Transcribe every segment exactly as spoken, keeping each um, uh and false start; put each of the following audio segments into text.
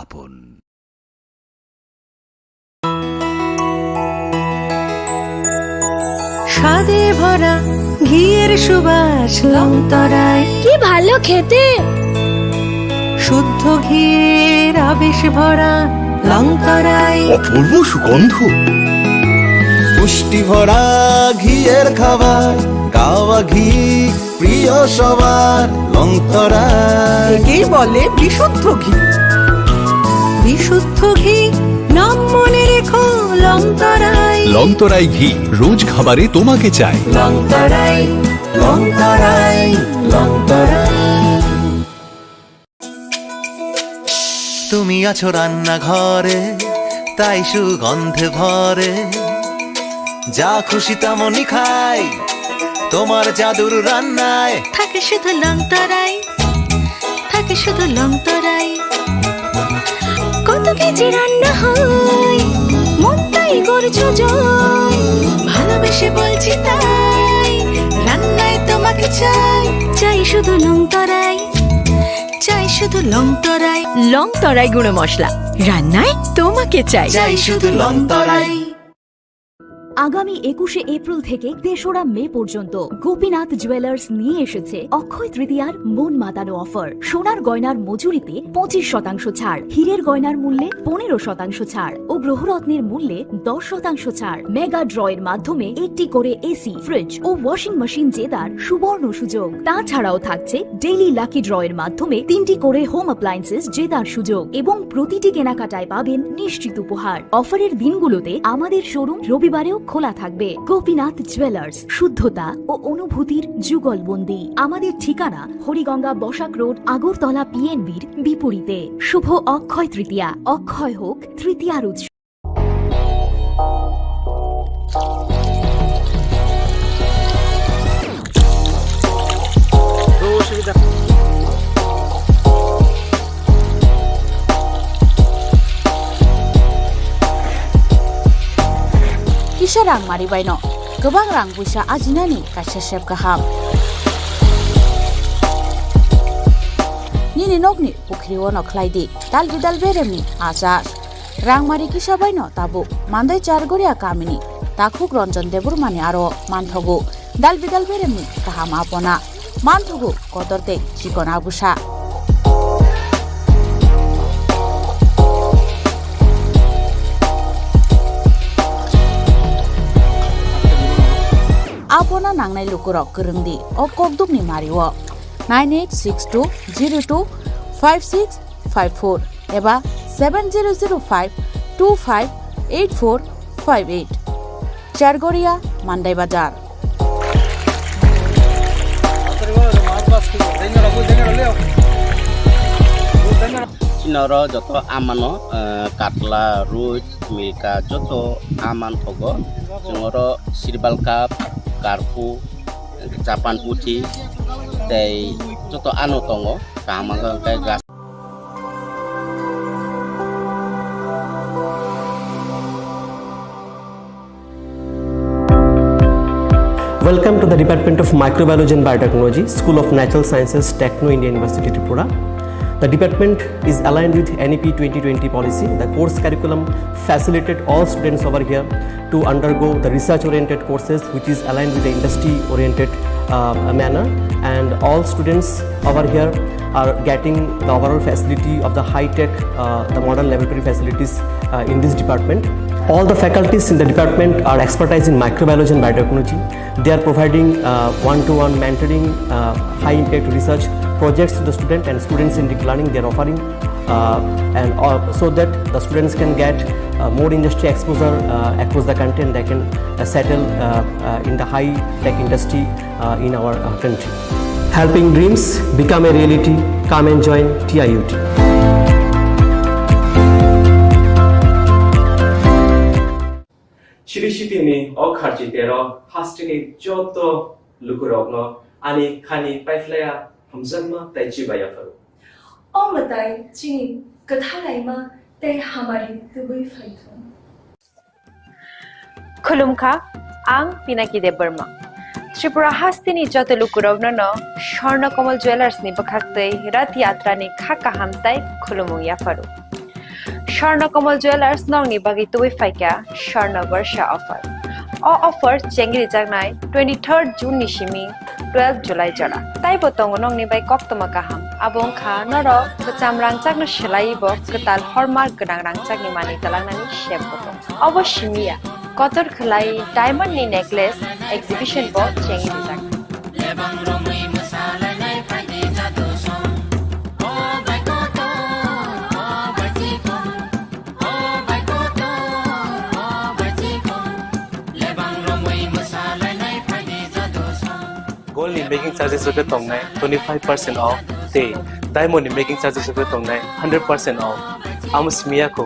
আপন। স্বাদে ভরা ঘিয়ের সুবাস লংতরাই। কি ভালো খেতে! শুদ্ধ ঘিয়ের আবেশ ভরা লংতরাই। অপূর্ব সুগন্ধ। পুষ্টি ভরা ঘিয়ের খাবার, গাওয়া ঘি প্রিয় সবার, লংতরাই। একেই বলে বিশুদ্ধ ঘি। বিশুদ্ধ ঘি, নাম মনে রেখো, লংতরাই। লংতরাই ঘি, রোজ খাবারে তোমাকে চাই। লংতরাই, লংতরাই, লংতরাই। তুমি আছো রান্নাঘরে, তাই সুগন্ধে ভরে। যা খুশি তেমনই খাই, তোমার জাদুর রান্নায়। থাকে শুধু লংতরাই, থাকে শুধু লংতরাই। কত কেজি রান্না হয়, মনটাই করছো জয়। ভালোবেসে বলছি তাই, রান্নায় তোমাকে চাই। চাই শুধু লংতরাই, চাই শুধু লংতরাই। লংতরাই গুঁড়ো মশলা, রান্নায় তোমাকে চাই। চাই শুধু লংতরাই। আগামী একুশে এপ্রিল থেকে তেসরা মে পর্যন্ত গোপীনাথ জুয়েলার্স নিয়ে এসেছে অক্ষয় তৃতীয়ার মন মাতানো অফার। সোনার গয়নার মজুরিতে পঁচিশ শতাংশ ছাড়, হীরের গয়নার মূল্যে পনেরো শতাংশ ছাড় ও গ্রহরত্নের মূল্যে দশ শতাংশ ছাড়। মেগা ড্র এর মাধ্যমে একটি করে এসি, ফ্রিজ ও ওয়াশিং মেশিন জেতার সুবর্ণ সুযোগ। তাছাড়াও থাকছে ডেইলি লাকি ড্র এর মাধ্যমে তিনটি করে হোম অ্যাপ্লায়েন্সেস জেতার সুযোগ এবং প্রতিটি কেনাকাটায় পাবেন নিশ্চিত উপহার। অফারের দিনগুলোতে আমাদের শোরুম রবিবারেও খোলা থাকবে। গোপীনাথ জুয়েলার্স, শুদ্ধতা ও অনুভূতির যুগলবন্দি। আমাদের ঠিকানা হরিগঙ্গা বসাক রোড, আগরতলা পিএনবির বিপরীতে। শুভ অক্ষয় তৃতীয়া, অক্ষয় হোক তৃতীয়ার উৎসব। Kisa rang mari baino kwbang rang puisa ajinani kaisa sep kaham. Nini nokni pukhri ono khlai di dal bidal beremni achar. Rangmari kisa baino tabuk Mandai Chargoria kamini takhuk Ranjan Debbarmani aro manthogo dal bidal beremni kaham apona. Manthogo kotor tei chikon agusa. Apona nangnai lukurok kwrwng di o kokdukni mario nine eight six two zero two five six five four eba seven zero zero five two five eight four five eight. Chargoria, Mandai Bazar. Chini oro joto amano, eh, katla, roi, milka, joto aman thogo. Chwng oro sirbal cup, karpu, Japan puthi, tei joto ano tongo. Kaham wngkha hwnkhe gas. Welcome to the Department of Microbiology and Biotechnology, School of Natural Sciences, Techno India University, Tripura. The department is aligned with N E P twenty twenty policy. The course curriculum facilitate all students over here to undergo the research-oriented courses, which is aligned with the industry-oriented, uh, manner, and all students over here are getting the overall facility of the high-tech, uh, the modern laboratory facilities, uh, in this department. All the faculties in the department are expertise in microbiology and biotechnology. They are providing, uh, one-to-one mentoring, uh, high-impact research projects to the student and students-centric learning they are offering, uh, and, uh, so that the students can get, uh, more industry exposure, uh, across the country, and they can, uh, settle, uh, uh, in the high-tech industry, uh, in our, uh, country. Helping dreams become a reality. Come and join T I U T. Chiri City ni o kharchi tero hasteni joto lukurokno ani khani paiphlaya hamjakma tei chibai yapharo. O mwtai chini kwthalaima tei hamari tubui phaithung. Khulumkha, ang Pinaki Debbarma. Tripura hasteni joto lukurokno no Swarna Kamal Jewellers ni bwkhaktwi Rath Yatra ni kha kaham tei khulumung yapharo. Swarna Kamal Jewelers nokni bagwi tubui phaikha Swarna Barsha offer. O offer chengri jaknai twenty-third June ni simi twelve July jora. Taibo tongo nokni bai koktwma kaham. Abo wngkha norok kwcham rangchakno swlaiwi bo kwtal hallmark gwnang rangchakni manwi twlangnani sep bo tongo. Obo simi ya, kotor khwlai diamond ni necklace exhibition bo chengwi rijak. Gold ni making charges rok khe tongnai twenty five percent off tei diamond ni making charges rok khe tongnai hundred percent off. Amo simi ya kho.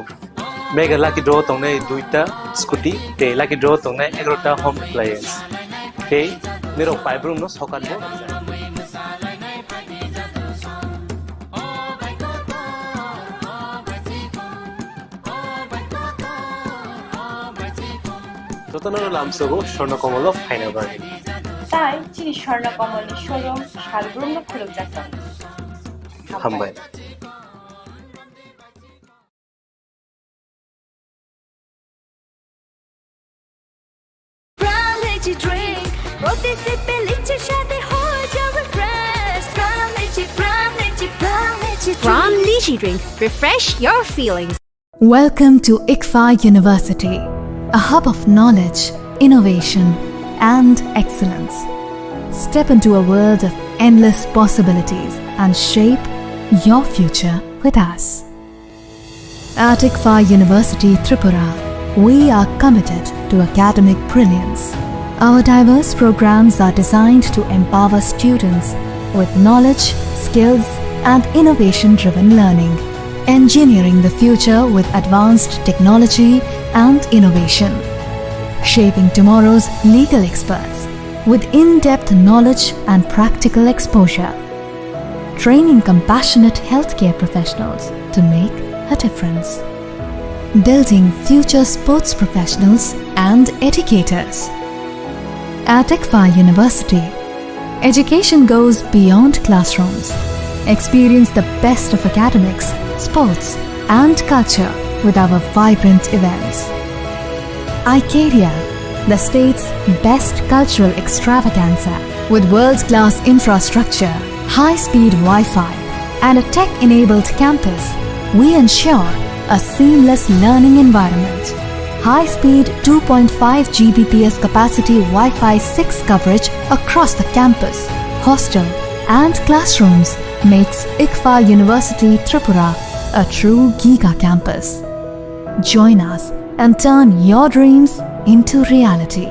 Mega lucky draw tongnai duita scooty tei lucky draw tongnai egarota home appliance. Tei nirok paibrum no sokat bo rijak. Jotono lamsogo Swarna Kamal o phaina bagwi. Tai chini Swarna Kamal ni showroom salbrum no khulukjak tongo. Hambai. Pran Lychee Drink, প্রতি সিপে লিচি স্বাদে হয়ে যাবে fresh। Pran Lychee, Pran Lychee, Pran Lychee Drink। Pran Lychee Drink, refresh your feelings। Welcome to ICFAI University, a hub of knowledge, innovation, and excellence. Step into a world of endless possibilities and shape your future with us. At ICFAI University Tripura, we are committed to academic brilliance. Our diverse programs are designed to empower students with knowledge, skills, and innovation-driven learning, engineering the future with advanced technology and innovation, shaping tomorrow's legal experts with in-depth knowledge and practical exposure. Training compassionate healthcare professionals to make a difference. Building future sports professionals and educators. At ICFAI University, education goes beyond classrooms. Experience the best of academics, sports, and culture with our vibrant events. Icaria, the state's best cultural extravaganza, with world-class infrastructure, high-speed Wi-Fi, and a tech-enabled campus, we ensure a seamless learning environment. High-speed two point five G B P S capacity Wi-Fi six coverage across the campus, hostel, and classrooms makes ICFAI University Tripura a true giga campus. Join us and turn your dreams into reality.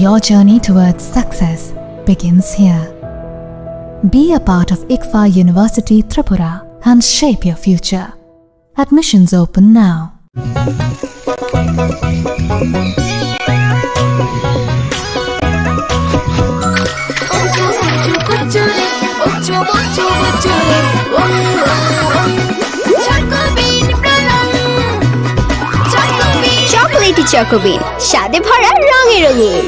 Your journey towards success begins here. Be a part of ICFAI University Tripura and shape your future. Admissions open now. Chocolatey Choco Bean, স্বাদে ভরা রঙে রঙিন।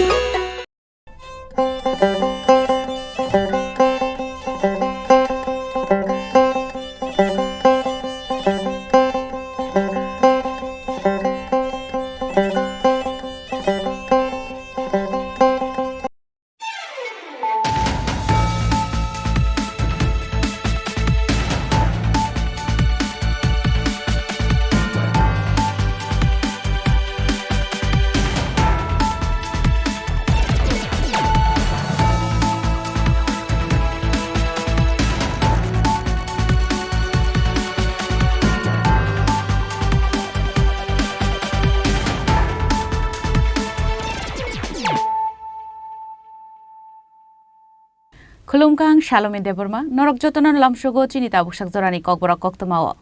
Khulumkha, ang Salome Debbarma, norok jotono lamsogo chini tabuk sak jorani kokborok koktwmao.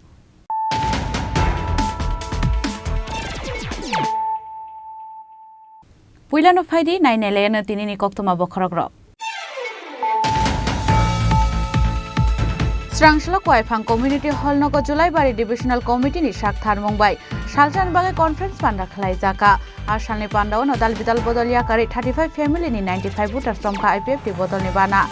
Puilano phaidi, nainai laiyano tinini koktwma bokhorokrok. Srangsalo Kwaiphang Community Hall nogo Julaibari Divisional Committee ni sak tharmung bai salsani bagwi conference panda khlaijakha. A salni pandao nodal bidal bodol yakarwi thirty five family ni ninety five voters romkha I P F T bodolni bana.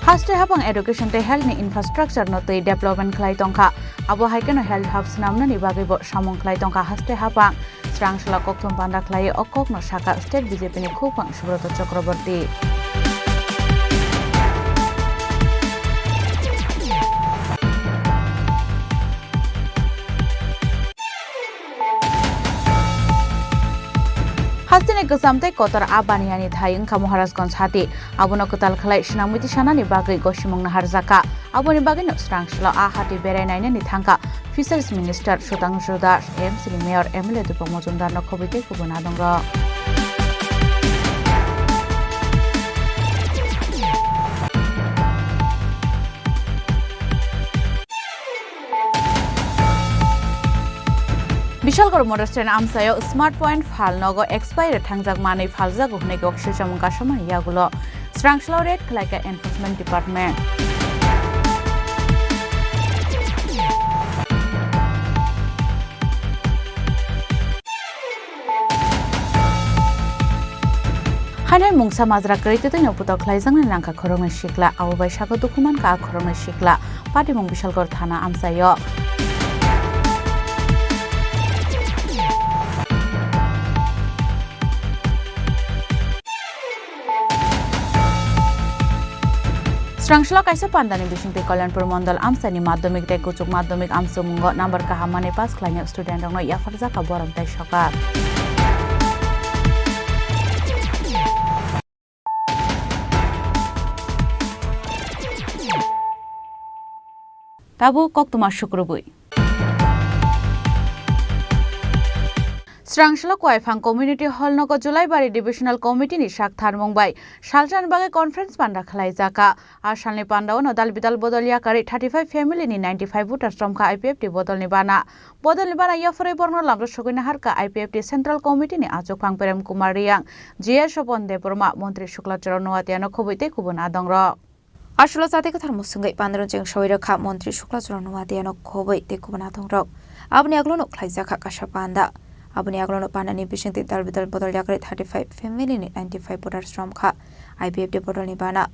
Haste hapang education tei health ni infrastructure no twi development khlai tongkha. Abo hai kheno health hub swnamnani bagwi bo samung khlai tongkha haste hapang. Srang sala kokthum panda khlai o kokno saka state B J P ni khupang Subroto Chakraborty. Hasteni kwcham tei kotor a baniyani thai wngkha Maharajganj hati. Abono kwtal khlai swnamwi tisanani bagwi gosimung naharjakha. Aboni bagwino srang salo a hati berai nainani thangkha Fisheries Minister Sudhanshu Das, M C ni Mayor, M L A Deepak Majumdar no khobwi tei kubun adongrok. Bishalgarh Model Stand amchaio Smart Point phal nogo expire thangjak manwi phaljago hwnwi kok swichomung kasamani yagulo srang salo raid khlaikha Enforcement Department. Hainai mungsa majra kwrwi twtwino putok khlaijaknai nangkha khoroknwi sikla, abo bai saka dukhu mankha a khoroknwi sikla. Patimung Bishalgarh thana amchaio. Srang salo kaisa pandani bisingtwi Kalyanpur Mondol amchaini madhyamik tei kuchuk madhyamik amchukmungo number kaham manwi pass khlainai student rokno yapharjakha borom tei sokak. Tabuk koktwma sukrubwi. Srang salo Kuaiphang Community Hall nogo Julaibari Divisional Committee ni sak tharmung bai salsani bagwi conference panda khlaijakha. A salni pandao no dal bidal bodol yakarwi thirty five family ni ninety five voters romkha I P F T bodolni bana. Bodolni bana yapharwi borokno lamjak sogwi naharkha I P F T Central Committee ni achukphang Prem Kumar Riyang, G S Sopon Debbarma, Montri Shukla Charan Noatia no khobwi tei kubun adongrok. Aswlo chati kwthar mwswngwi pandron cheng soi rwkha Montri Shukla Charan Noatia no khobwi tei kubun adongrok. Aboni aglono khlaijakha kasa panda. Aboni aglono pandani bisingtwi dal bidal bodol yakarwi thirty five family ni ninety five voters romkha I P F T bodolni bana.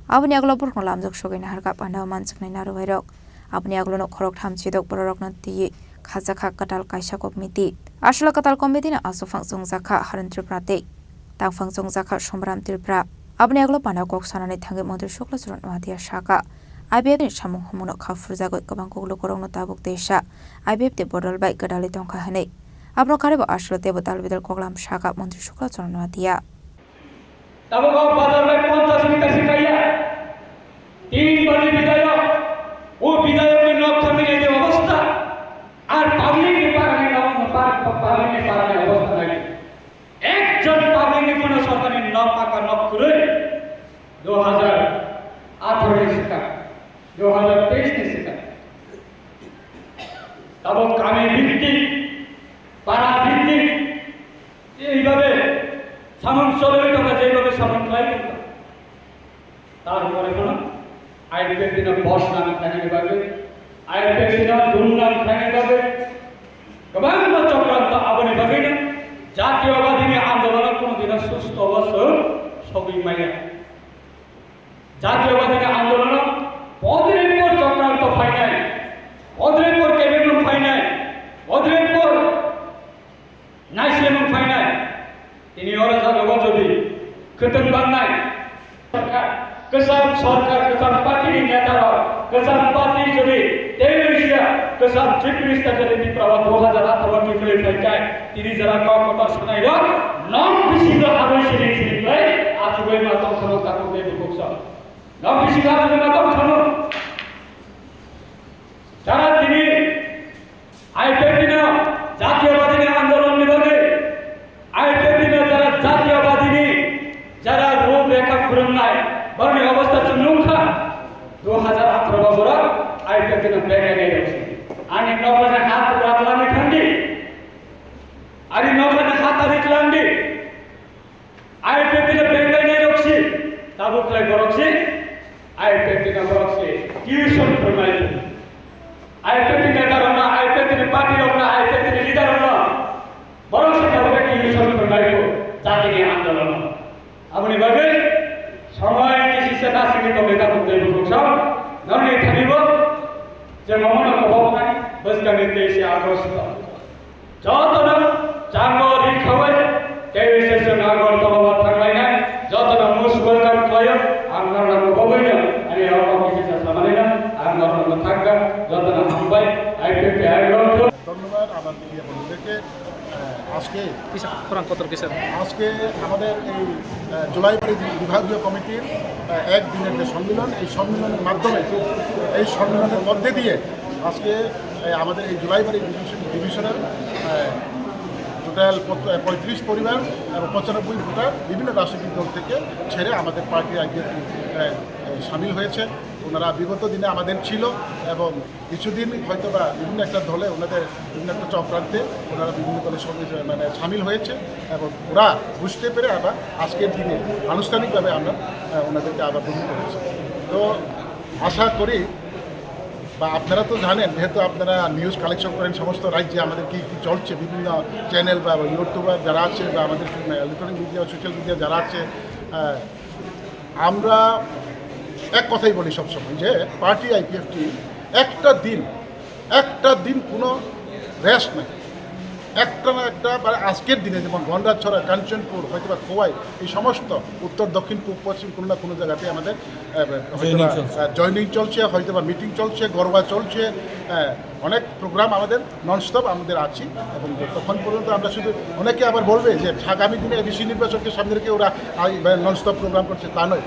Aboni aglo borokno lamjak sogwi naharkha pandao manjaknai narwuairok. Aboni aglono khoroktham chidok bororokno twiwi khajakha kwtal kaisa committee. Aswlo kwtal committee no achukphang chwngjakha Harun Tripura tei tangphang chwngjakha Somram Tripura. Aboni aglo panda kok sanani thangwi Montri Shukla Charan Noatia sakha, I P F ni samung humungno kha phurjagwi kwbang kuklukorokno tabuk teisa I P F ni bodol bai gwdalwi tongkha hwnwi. Abono karwibo aswlo teibo dal bidal koklam sakha Montri Shukla Charan Noatia. Tabuk o bazar bai ponchash meter se kaiya. Tin bani bidayok, o bidayok ni nok thangwi nai ni obostha, ar public ni para ni nok, pa-, pa-, public ni para ni obostha nai. Ekjon public ni phano sorkar ni nok paka nok kwrwi, dui hajar atharo ni swkang, dui hajar teis ni swkang. Tabuk kami bhittik, para bhittik, Eibabe samung choloi tongkha, jeibabe samung khlai tongkha. Tarpore phano I P F T no bodnam khlainani bagwi, I P F T no dumnam khlainani bagwi kwbangma chokranto, aboni bagwino jatiyobadini andolono kono dino susto o chwng sogwi maya. Jatiyobadini andolono podrepor chokranto phainai, podrepor kebengmung phainai, podrepor naislemung phainai. Tini oro jagao jodi kwtwng bangnai, kwcham sorkar, kwcham party ni neta rok, kwcham party jodi tei Asia, kwcham Chief Minister jodi Tripura o dui hajar atharo ni philwi phai khe, tini jora kok kotor sanai rok, nok bisingo habwi siring siring khlai achugwi ma tong thano, takhuk tei bukhuk sok. Nok bisingo achugwi ma tong thano. Jara tini I P F T no jatiyobadini andolon ni bagwi, I P F T no jara jatiyobadini jara rup rekha phwrwngnai, borokni obostha chwng nukha. Dui hajar atharo o borok I P F T no begainai rok se. Ani nokni ha pura twlangwi thangdi. Ani nokni ha tari twlangdi. I P F T no begainai rok se, tabuk khlai borok se, I P F T no borok se tuition phwrwngnai. I P F T neta rokno, I P F T ni party rokno, I P F T ni leader rokno borok se tabuk tuition phwrwngnai jatini andolono. Aboni bagwi somoi kisi se nasingwi tongwi tabuk tei Agosto. Jotono chango rikhawi K S S Nagartala o thanglainai jotono most welcome khlaio. Ang norokno kwbangma ani rokno kisa sa samalina ang norokno thangkha jotono hambai I P F T I P F T. ধন্যবাদ আমার মিডিয়া বন্ধুদেরকে। আহ, আজকে কিসের খরাং কতর কিসের? আজকে আমাদের এই, আহ, জুলাইবাড়ি বি-, বিভাগীয় কমিটির, আহ, একদিনের যে সম্মেলন, এই সম্মেলনের মাধ্যমে, এই সম্মেলনের মধ্যে দিয়ে আজকে, আহ, আমাদের এই জুলাইবাড়ি ডিভিশন, ডিভিশনের, আহ, টোটাল পঁচ-, আহ, পঁয়ত্রিশ পরিবার এবং পঁচানব্বই ভোটার বিভিন্ন রাজনৈতিক দল থেকে ছেড়ে আমাদের পার্টি আইপিএফটি, আহ, আহ, সামিল হয়েছে। ওনারা বিগত দিনে আমাদের ছিল এবং কিছুদিন হয়তো বা বিভিন্ন একটা দলে ওনাদের বিভিন্ন একটা চক্রান্তে ওনারা বিভিন্ন দলের সঙ্গে যে মানে সামিল হয়েছে এবং ওরা বুঝতে পেরে আবার আজকের দিনে আনুষ্ঠানিকভাবে আমরা, আহ, ওনাদেরকে আবার গ্রহণ করেছি। তো আশা করি বা আপনারা তো জানেন, যেহেতু আপনারা নিউজ কালেকশন করেন সমস্ত রাজ্যে আমাদের কী কী চলছে, বিভিন্ন চ্যানেল বা ইউটিউবার যারা আছে বা আমাদের ইলেকট্রনিক মিডিয়া, সোশ্যাল মিডিয়া যারা আছে, আহ, আমরা এক কথাই বলি সবসময় যে পার্টি আইপিএফটি একটা দিন, একটা দিন কোনো রেস্ট নাই। একটা না একটা, মানে, আজকের দিনে যেমন গন্ডাছড়া, কাঞ্চনপুর, হয়তো বা খোয়াই, এই সমস্ত উত্তর, দক্ষিণ, পূব, পশ্চিম কোনো না কোনো জায়গাতে আমাদের, আহ, হয়তো বা, জয়েনিং চলছে। আহ, জয়েনিং চলছে, হয়তো বা মিটিং চলছে, গরবা চলছে, আহ, অনেক প্রোগ্রাম আমাদের ননস্টপ আমাদের আছি। এবং যতক্ষণ পর্যন্ত আমরা শুধু, অনেকে আবার বলবে যে আগামী দিনে এডিসি নির্বাচনকে সামনে রেখে ওরা আই-, ননস্টপ প্রোগ্রাম করছে, তা নয়।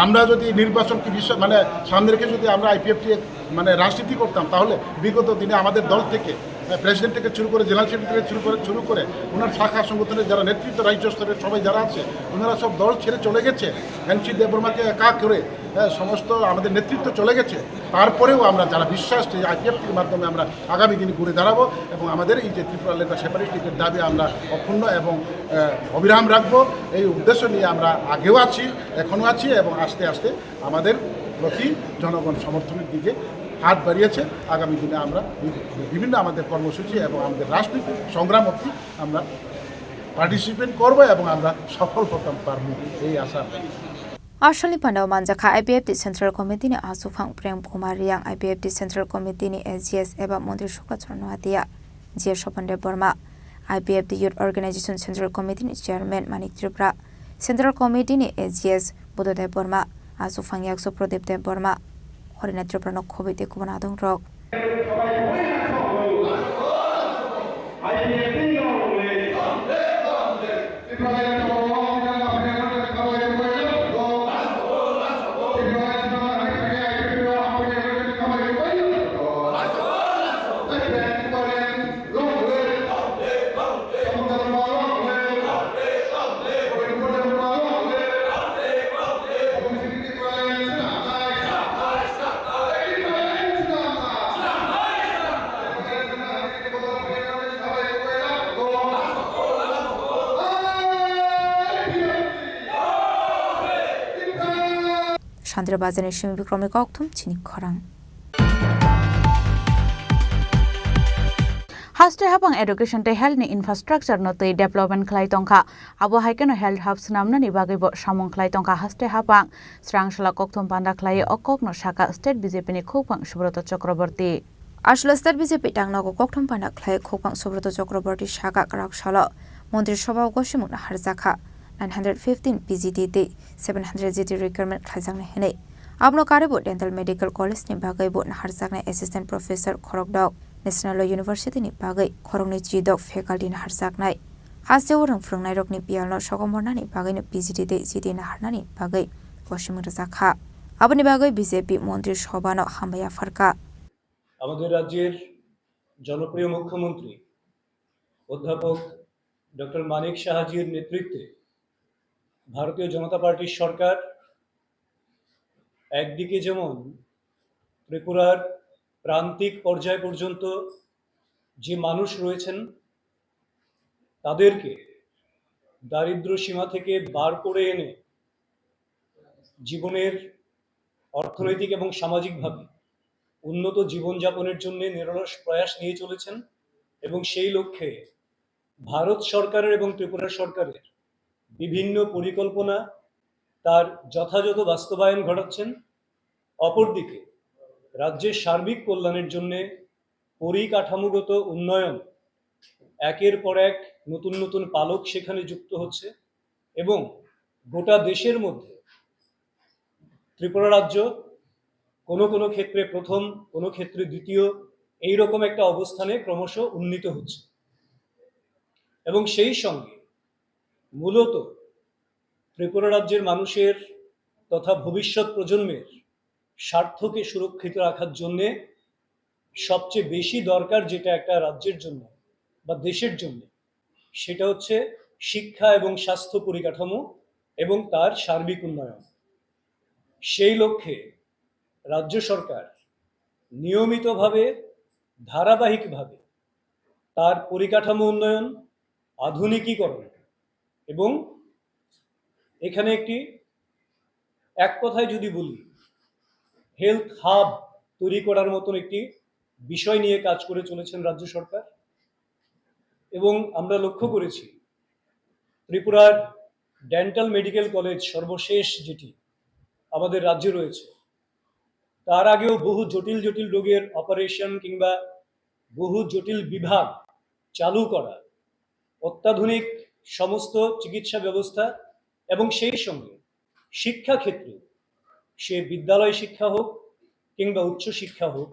আমরা যদি নির্বাচনকে বিশ্ব-, মানে, সামনে রেখে যদি আমরা আইপিএফটি মানে রাজনীতি করতাম, তাহলে বিগত দিনে আমাদের দল থেকে, আহ, প্রেসিডেন্ট থেকে শুরু করে, জেনারেল সেক্রেটারি শুরু করে, শুরু করে ওনার শাখা সংগঠনের যারা নেতৃত্ব রাজ্য স্তরের সবাই যারা আছে, ওনারা সব দল ছেড়ে চলে গেছে। এনসি দেববর্মাকে একা করে, আহ, সমস্ত আমাদের নেতৃত্ব চলে গেছে। তারপরেও আমরা যারা বিশ্বাস যে আইপিএফটির মাধ্যমে আমরা আগামী দিনে ঘুরে দাঁড়াবো এবং আমাদের এই যে ত্রিপুরা লেখা সেপারেটিস্টের দাবি আমরা অক্ষুণ্ণ এবং, আহ, অবিরাম রাখবো, এই উদ্দেশ্য নিয়ে আমরা আগেও আছি, এখনও আছি এবং আস্তে আস্তে আমাদের প্রতি জনগণ সমর্থনের দিকে হাত বাড়িয়েছে। আগামী দিনে আমরা বি-, বিভিন্ন আমাদের কর্মসূচি এবং আমাদের রাজনৈতিক সংগ্রাম অবধি আমরা পার্টিসিপেট করবো এবং আমরা সফল হতাম পারবো, এই আশা। Asalni pandao manjakha I P F T Central Committee ni Achukphang Prem Kumar Riang, I P F T Central Committee ni A G S eba Montri Sukla Chorno Atia, G S Sopan Deb Borma, I P F T Youth Organization Central Committee ni Chairman Manik Tripura, Central Committee ni A G S Buddhadev Borma, Achukphang Yakso Pradip Dev Borma, Horina Tripura no khobwi tei kubun adong rok. Sandra Bazar ni simi bikromni kokthum chini khorang. Haste hapang education tei health ni infrastructure no twi development khlai tongkha. Abo hai kheno health hub swnamnani bagwi bo samung khlai tongkha haste hapang. Srang sala kokthum panda khlai o kokno saka state B J P ni khukphang Subroto Chakraborty. Aswla state B J P tangnago kokthum panda khlai khukphang Subroto Chakraborty saka kwrak salo Montri Sabha o gosimung naharjakha nine hundred fifteen P G D tei seven hundred G D requirement khlaijaknai hwnwi. Abono karwi bo Dental Medical College ni bagwi bo naharjaknai Assistant Professor khorokdok National Law University ni bagwi khoroknwi chidok faculty naharjaknai. Hasteo rwng phwrwngnairokni biyalno sokomornani bagwino P G D tei G D naharnani bagwi gosimung rwjakha. Aboni bagwi B J P Montri Sabhano hambai yapharkha. আমাদের রাজ্যের জনপ্রিয় মুখ্যমন্ত্রী অধ্যাপক ডক্টর মানিক সাহাজির নেতৃত্বে ভারতীয় জনতা পার্টির সরকার একদিকে যেমন ত্রিপুরার প্রান্তিক পর্যায় পর্যন্ত যে মানুষ রয়েছেন, তাদেরকে দারিদ্র্য সীমা থেকে বার করে এনে জীবনের অর্থনৈতিক এবং সামাজিকভাবে উন্নত জীবনযাপনের জন্য নিরলস প্রয়াস নিয়ে চলেছেন এবং সেই লক্ষ্যে ভারত সরকারের এবং ত্রিপুরা সরকারের বিভিন্ন পরিকল্পনা তার যথাযথ বাস্তবায়ন ঘটাচ্ছেন। অপরদিকে রাজ্যের সার্বিক কল্যাণের জন্য পরিকাঠামোগত উন্নয়ন, একের পর এক নতুন নতুন পালক সেখানে যুক্ত হচ্ছে এবং গোটা দেশের মধ্যে ত্রিপুরা রাজ্য কোনো কোনো ক্ষেত্রে প্রথম, কোনো ক্ষেত্রে দ্বিতীয়, এইরকম একটা অবস্থানে ক্রমশ উন্নীত হচ্ছে। এবং সেই সঙ্গে মূলত ত্রিপুরা রাজ্যের মানুষের তথা ভবিষ্যৎ প্রজন্মের স্বার্থকে সুরক্ষিত রাখার জন্যে সবচেয়ে বেশি দরকার যেটা একটা রাজ্যের জন্য বা দেশের জন্য, সেটা হচ্ছে শিক্ষা এবং স্বাস্থ্য পরিকাঠামো এবং তার সার্বিক উন্নয়ন। সেই লক্ষ্যে রাজ্য সরকার নিয়মিতভাবে, ধারাবাহিকভাবে তার পরিকাঠামো উন্নয়ন, আধুনিকীকরণ এবং এখানে একটি, এক কথায় যদি বলি, হেলথ হাব তৈরি করার মতন একটি বিষয় নিয়ে কাজ করে চলেছেন রাজ্য সরকার। এবং আমরা লক্ষ্য করেছি, ত্রিপুরার ডেন্টাল মেডিকেল কলেজ সর্বশেষ যেটি আমাদের রাজ্যে রয়েছে, তার আগেও বহু জটিল জটিল রোগের অপারেশন কিংবা বহু জটিল বিভাগ চালু করা, অত্যাধুনিক সমস্ত চিকিৎসা ব্যবস্থা এবং সেই সঙ্গে শিক্ষাক্ষেত্রে, সে বিদ্যালয় শিক্ষা হোক কিংবা উচ্চ শিক্ষা হোক,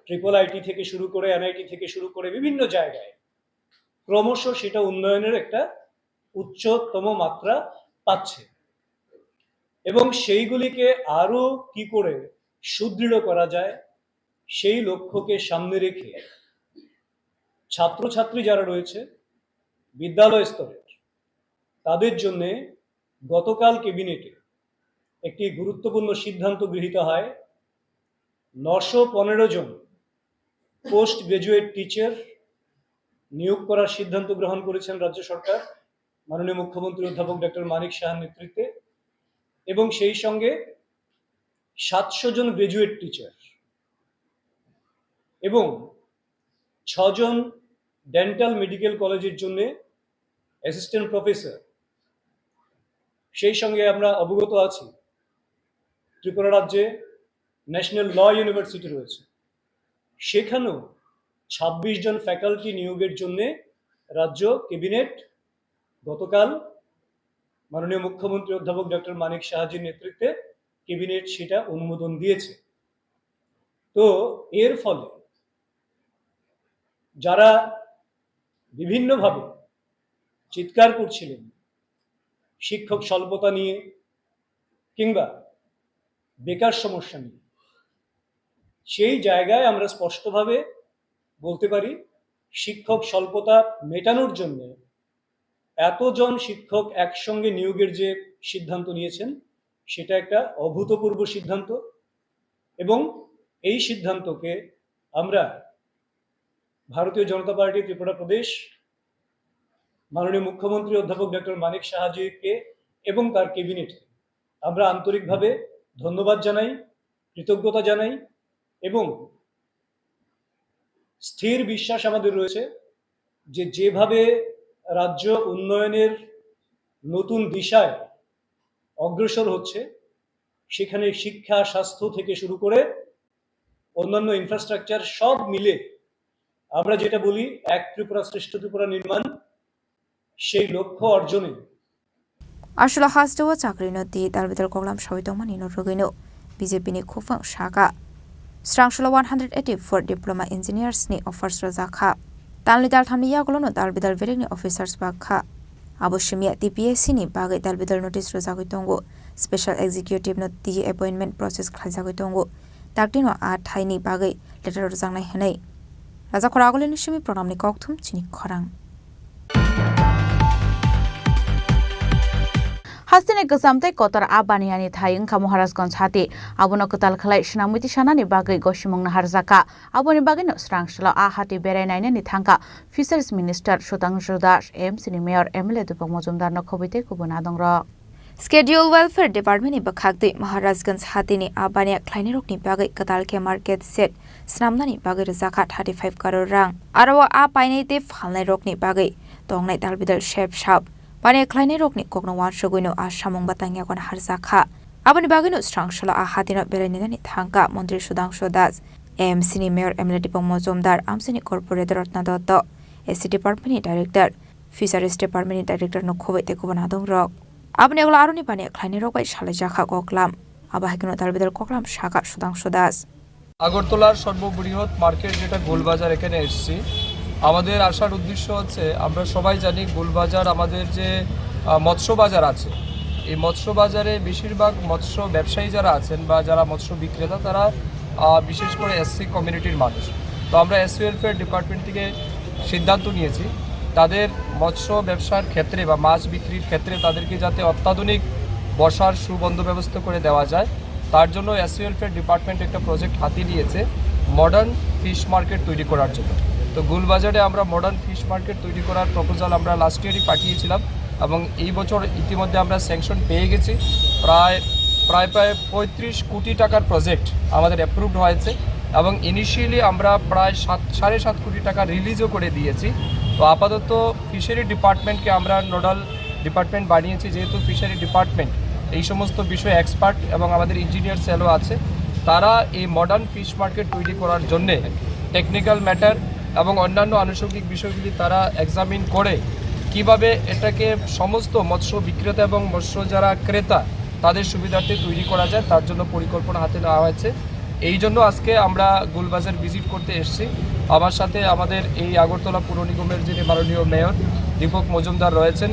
ট্রিপল আইটি থেকে শুরু করে, এনআইটি থেকে শুরু করে বিভিন্ন জায়গায় ক্রমশ সেটা উন্নয়নের একটা উচ্চতম মাত্রা পাচ্ছে। এবং সেইগুলিকে আরও কি করে সুদৃঢ় করা যায়, সেই লক্ষ্যকে সামনে রেখে ছাত্রছাত্রী যারা রয়েছে বিদ্যালয় স্তরের, তাদের জন্যে গতকাল ক্যাবিনেটে একটি গুরুত্বপূর্ণ সিদ্ধান্ত গৃহীত হয়। নশো পনেরো জন পোস্ট গ্র্যাজুয়েট টিচার নিয়োগ করার সিদ্ধান্ত গ্রহণ করেছেন রাজ্য সরকার, মাননীয় মুখ্যমন্ত্রী অধ্যাপক ডক্টর মানিক সাহার নেতৃত্বে, এবং সেই সঙ্গে সাতশো জন গ্র্যাজুয়েট টিচার এবং ছজন ডেন্টাল মেডিকেল কলেজের জন্য অ্যাসিস্ট্যান্ট প্রফেসর। সেই সঙ্গে আমরা অবগত আছি, ত্রিপুরা রাজ্যে ন্যাশনাল ল ইউনিভার্সিটি রয়েছে, সেখানেও ছাব্বিশ জন ফ্যাকাল্টি নিয়োগের জন্য রাজ্য ক্যাবিনেট গতকাল মাননীয় মুখ্যমন্ত্রী অধ্যাপক ডক্টর মানিক সাহাজির নেতৃত্বে ক্যাবিনেট সেটা অনুমোদন দিয়েছে। তো এর ফলে যারা বিভিন্নভাবে চিৎকার করছিলেন শিক্ষক স্বল্পতা নিয়ে কিংবা বেকার সমস্যা নিয়ে, সেই জায়গায় আমরা স্পষ্টভাবে বলতে পারি, শিক্ষক স্বল্পতা মেটানোর জন্য এতজন শিক্ষক একসঙ্গে নিয়োগের যে সিদ্ধান্ত নিয়েছেন, সেটা একটা অভূতপূর্ব সিদ্ধান্ত। এবং এই সিদ্ধান্তকে আমরা ভারতীয় জনতা পার্টি ত্রিপুরা প্রদেশ, মাননীয় মুখ্যমন্ত্রী অধ্যাপক ডক্টর মানিক সাহাজিকে এবং তার ক্যাবিনেটকে আমরা আন্তরিকভাবে ধন্যবাদ জানাই, কৃতজ্ঞতা জানাই এবং স্থির বিশ্বাস আমাদের রয়েছে যে যেভাবে রাজ্য উন্নয়নের নতুন দিশায় অগ্রসর হচ্ছে, সেখানে শিক্ষা, স্বাস্থ্য থেকে শুরু করে অন্যান্য ইনফ্রাস্ট্রাকচার সব মিলে আমরা যেটা বলি এক ত্রিপুরা শ্রেষ্ঠ ত্রিপুরা নির্মাণ, সেই লক্ষ্য অর্জনে Arsulo hasteo chakri no twi dalbidal koklam sawi tongmani no rwgwino B J P ni khufang saka. Srangsulo one hundred eighty-four diploma engineers ni offers rwjak kha. Talni talthamni yagulo no dalbidal berekni officers bak kha. Abo simiya T P S C ni bagwi dalbidal notice rwjagwi tongo. Special executive no twi appointment process khlaijagwi tongo. Dakti no a thaini bagwi letter rwjaknai hwnwi. Rajakhor Agulini simi program ni kokthum chini khorang. Hasteni kwcham tei kotor a baniyani thai wngkha Maharajganj hati. Abono kwtal khlai swnamwi tisanani bagwi gosimung naharjakha. Aboni bagwino Srangsulo a hati berai nainani thangkha Fisheries Minister Sudhangshu Das, M C ni Mayor, M L A Deepak Majumdar no khobwi tei kubun adongrok. Schedule Welfare Department ni bwkhak twi Maharajganj hatini a baniya khlainairokni bagwi kwtal khe market shed snamnani bagwi rwjakha thirty five crore rang. Aro o a painai tei phalnairokni bagwi tongnai dalbidal sep sap. Baniya khlainairokni kokno uansugwino a samung bwtang yago naharjakha. Aboni bagwino Srangsulo a hatino berai nainani thangkha Montri Sudhangshu Das. A M C ni Mayor M L A Deepak Mojumdar, amchaini Corporator Ratna Dotto, S C Department ni Director, Fisheries Department ni Director no khoboi tei kubun adongrok. Aboni ulo aroni bani khlainai rok bai salai jakha koklam. Abo hai kheno dalbidal koklam saka Sudhangshu Das. আগরতলার সর্ববৃহৎ মার্কেট যেটা গোলবাজার, এখানে এসেছি। আমাদের আসার উদ্দেশ্য হচ্ছে, আমরা সবাই জানি গোলবাজার আমাদের যে, আহ, মৎস্য বাজার আছে, এই মৎস্য বাজারে বেশিরভাগ মৎস্য ব্যবসায়ী যারা আছেন বা যারা মৎস্য বিক্রেতা, তারা, আহ, বিশেষ করে এসসি কমিউনিটির মানুষ। তো আমরা এসসি ওয়েলফেয়ার ডিপার্টমেন্ট থেকে সিদ্ধান্ত নিয়েছি, তাদের মৎস্য ব্যবসার ক্ষেত্রে বা মাছ বিক্রির ক্ষেত্রে তাদেরকে যাতে অত্যাধুনিক বসার সুবন্দোবস্ত করে দেওয়া যায়, তার জন্য এসসি ওয়েলফেয়ার ডিপার্টমেন্ট একটা প্রজেক্ট হাতে নিয়েছে মডার্ন ফিশ মার্কেট তৈরি করার জন্য। তো গুলবাজারে আমরা মডার্ন ফিশ মার্কেট তৈরি করার প্রপোজাল আমরা লাস্ট ইয়ারই পাঠিয়েছিলাম এবং এই বছর ইতিমধ্যে আমরা স্যাংশন পেয়ে গেছি। প্রায়, প্রায়, প্রায় পঁয়ত্রিশ কোটি টাকার প্রজেক্ট আমাদের অ্যাপ্রুভড হয়েছে এবং ইনিশিয়ালি আমরা প্রায় সাত, সাড়ে সাত কোটি টাকা রিলিজও করে দিয়েছি। তো আপাতত ফিশারি ডিপার্টমেন্টকে আমরা নোডাল ডিপার্টমেন্ট বানিয়েছি, যেহেতু ফিশারি ডিপার্টমেন্ট এই সমস্ত বিষয়ে এক্সপার্ট এবং আমাদের ইঞ্জিনিয়ার সেলও আছে, তারা এই মডার্ন ফিশ মার্কেট তৈরি করার জন্যে টেকনিক্যাল ম্যাটার এবং অন্যান্য আনুষঙ্গিক বিষয়গুলি তারা এক্সামিন করে কিভাবে এটাকে সমস্ত মৎস্য বিক্রেতা এবং মৎস্য যারা ক্রেতা তাদের সুবিধার্থে তৈরি করা যায়, তার জন্য পরিকল্পনা হাতে নেওয়া হয়েছে। এই জন্য আজকে আমরা গোলবাজার ভিজিট করতে এসেছি। আমার সাথে আমাদের এই আগরতলা পৌর নিগমের যিনি মাননীয় মেয়র দীপক মজুমদার রয়েছেন,